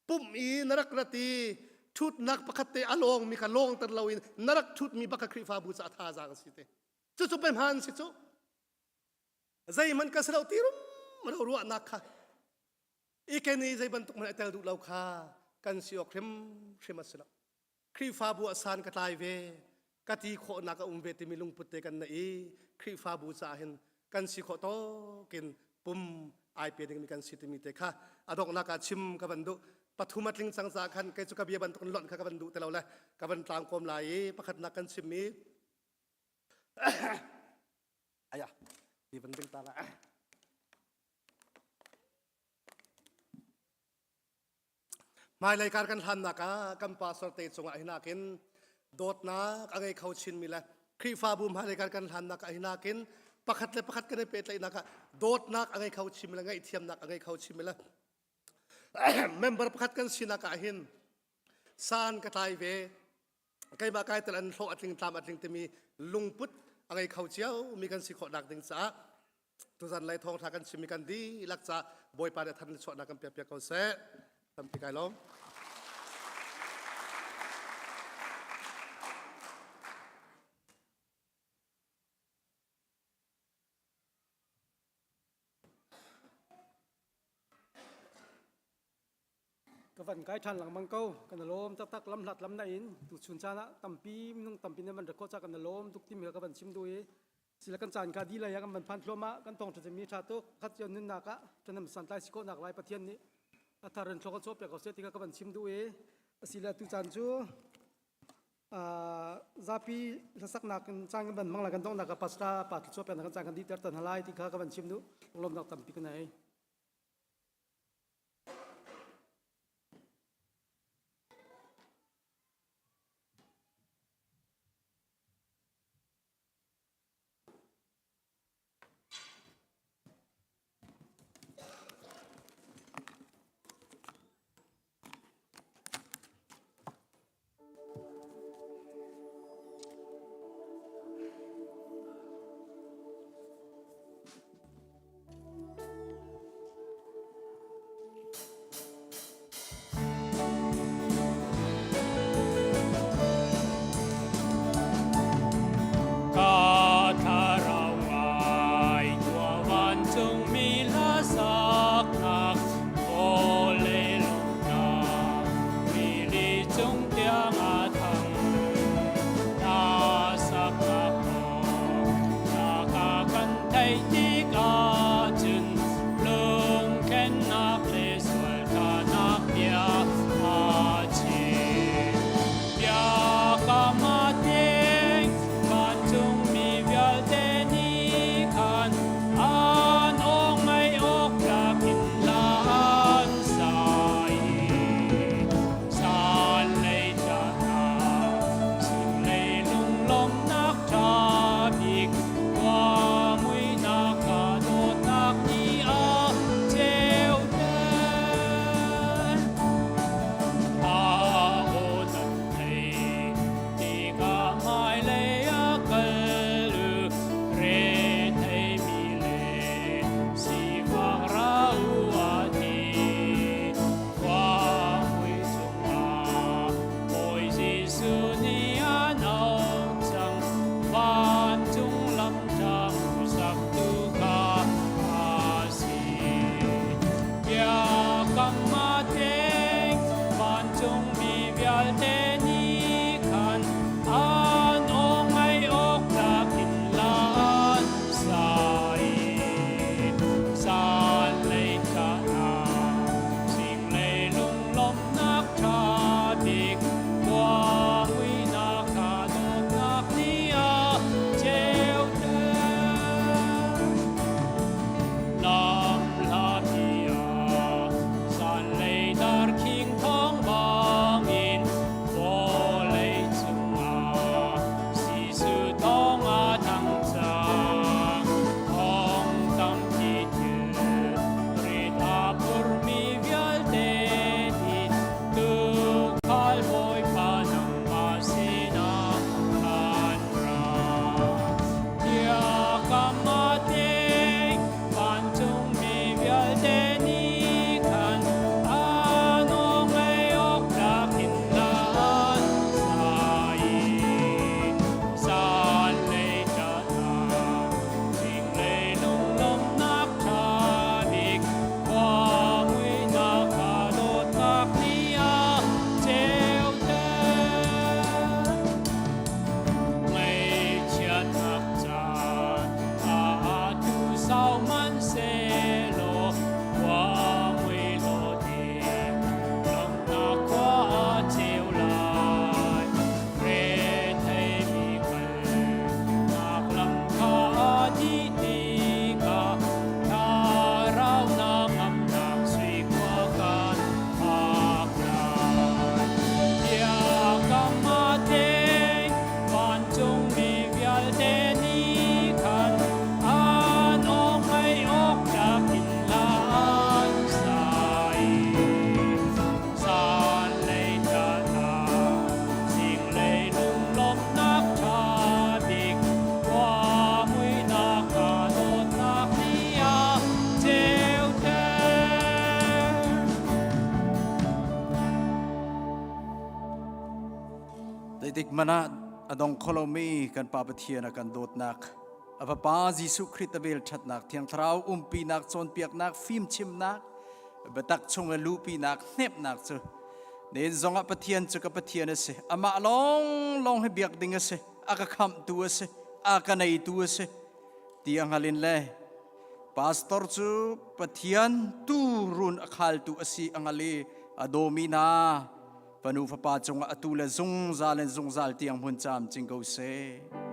pumh i na rak rat i ṭhutnak pakhat te a lawngmi kha lawngter loin na rak ṭhutmi bak kha Khrihfabu cu a thazaang a si te. Cucu pe hmaan si cu. Zeihmanh ka si lo ti rum lo ruahnak kha i ken i zei bantuk hmanh a tel duh lo kha kan si awk hrimhrim a si lo. Khrihfabu ah san ka tlai ve. ka ti khawhnak a um ve timi lungput te kan nei i Khrihfabu caah hin kan si khawh tawkin pum ai pe dingmi kan si timi te kha a donghnak ah chim ka van duh. Pathum a tling cang caah khan kei cu ka bia bantuk in lonh kha ka van duh ti lo le ka van tlang kawm lai i pakhatnak kan chimmi aya ti van ding ta la. Hmailei kar kan hlannak ah kan pastor te cungah hinakin dawtnak a ngei kho chinmi le Khrihfabu hmailei kar kan hlannak ah hinakin pakhat le pakhat kan i pehtlaihnak ah dawtnak a ngei kho chinmi le ngaihthiamnak a ngei kho chinmi le member pakhat kan sinak ah hin san ka tlai ve, keimah kai tel an hlawh a tling tlam a tling timi lungput a ngei kho cio mi kan si khawh nak ding caah tuzan lei thawngtha kan chimmi kan dihlak ca Bawipa nih than chuahnak kan piak piak ko seh. Tampi kai lawm. Ka van kai ṭhan lengmang ko. Kan i lawm taktak. Lamhlat lam na in tuchun caan ah tampi minung tampi nan van record ca kan i lawm tuk timi kha ka van chim duh i sila kan caan kha dih lei ah kan van phan thluahmah. Kan thawngṭha cemmi ṭha tuk. Khat cio nunnak ah ṭhahnem santlai si khawhnak lai Pathian nih a thar in thlawk a cawh piak ko seh ti kha ka van chim duh i asile tu caan cu zapi hlasaknak in caan kan van hmang lai. Kan donghnak ah pastor pa thluachuah peknak kan caan kan dihter tan hna lai ti kha ka van chim duh. Lawmnak tampi ka nei. Ka thlarau ngai tua vancungmi hla saknak vawlei lawmhnak rili cung tiang a thang na saknak thawng kan theih tikah cun lungkhennak le sualthanak bia a chim. Biakam a tling, vancungmi vialte nih khan an aw ngaih awk tlak in hla an sa i Zanlei caan zinglei lunglawmhnak ṭha bik khua muihnak ah dawtnak nih a ceuter. A aw nan theih tikah hmailei a kal u, retheimi le sifak ra u a ti. Khua mui chungah Bawi Jesuh nih an auh cang, vancung lam ṭha hmuhsaktu kha a si. Biakam a tling, vancungmi vialte nih khan an aw ngaih awk tlak in hla an sa i zanlei caan zinglei lunglawmhnak ṭha bik khua muihnak kha dawtnak nih a ceuter. Lam hlapi ah zanlei darkhing thawng bangin vawlei cungah Jesuh thawng a thang cang. Thawng tampi thil rit a phurmi vialte nih tuukhal Bawipa nangmah sinah kan ra. Biakam a tling, vancungmi vialte nih khan an aw ngaih awk tlak in hla an sa i zanlei caan zinglei lunglawmhnak ṭha bik khua muihnak kha dawtnak nih a ceuter. Zeitik hmanh ah a dong kho lomi kan Pa Pathian a kan dawtnak, a Fapa Jesuh Khrih a vel ṭhatnak, Thiang Thlarau umpinak, cawnpiaknak, fimchimnak, biatak chung i luhpinak, hnemhnak cu nen zongah Pathian cu ka Pathian a si. Amah lawnglawng hi biak ding a si. A ka khamhtu a si. A ka neitu a si. Ti a hngal in le pastor cu Pathian tuurun a khaltu a si a hngal i a dawmi hna fanu fapa cungah atu le zungzal in zungzal tiang hmun caam cing ko seh.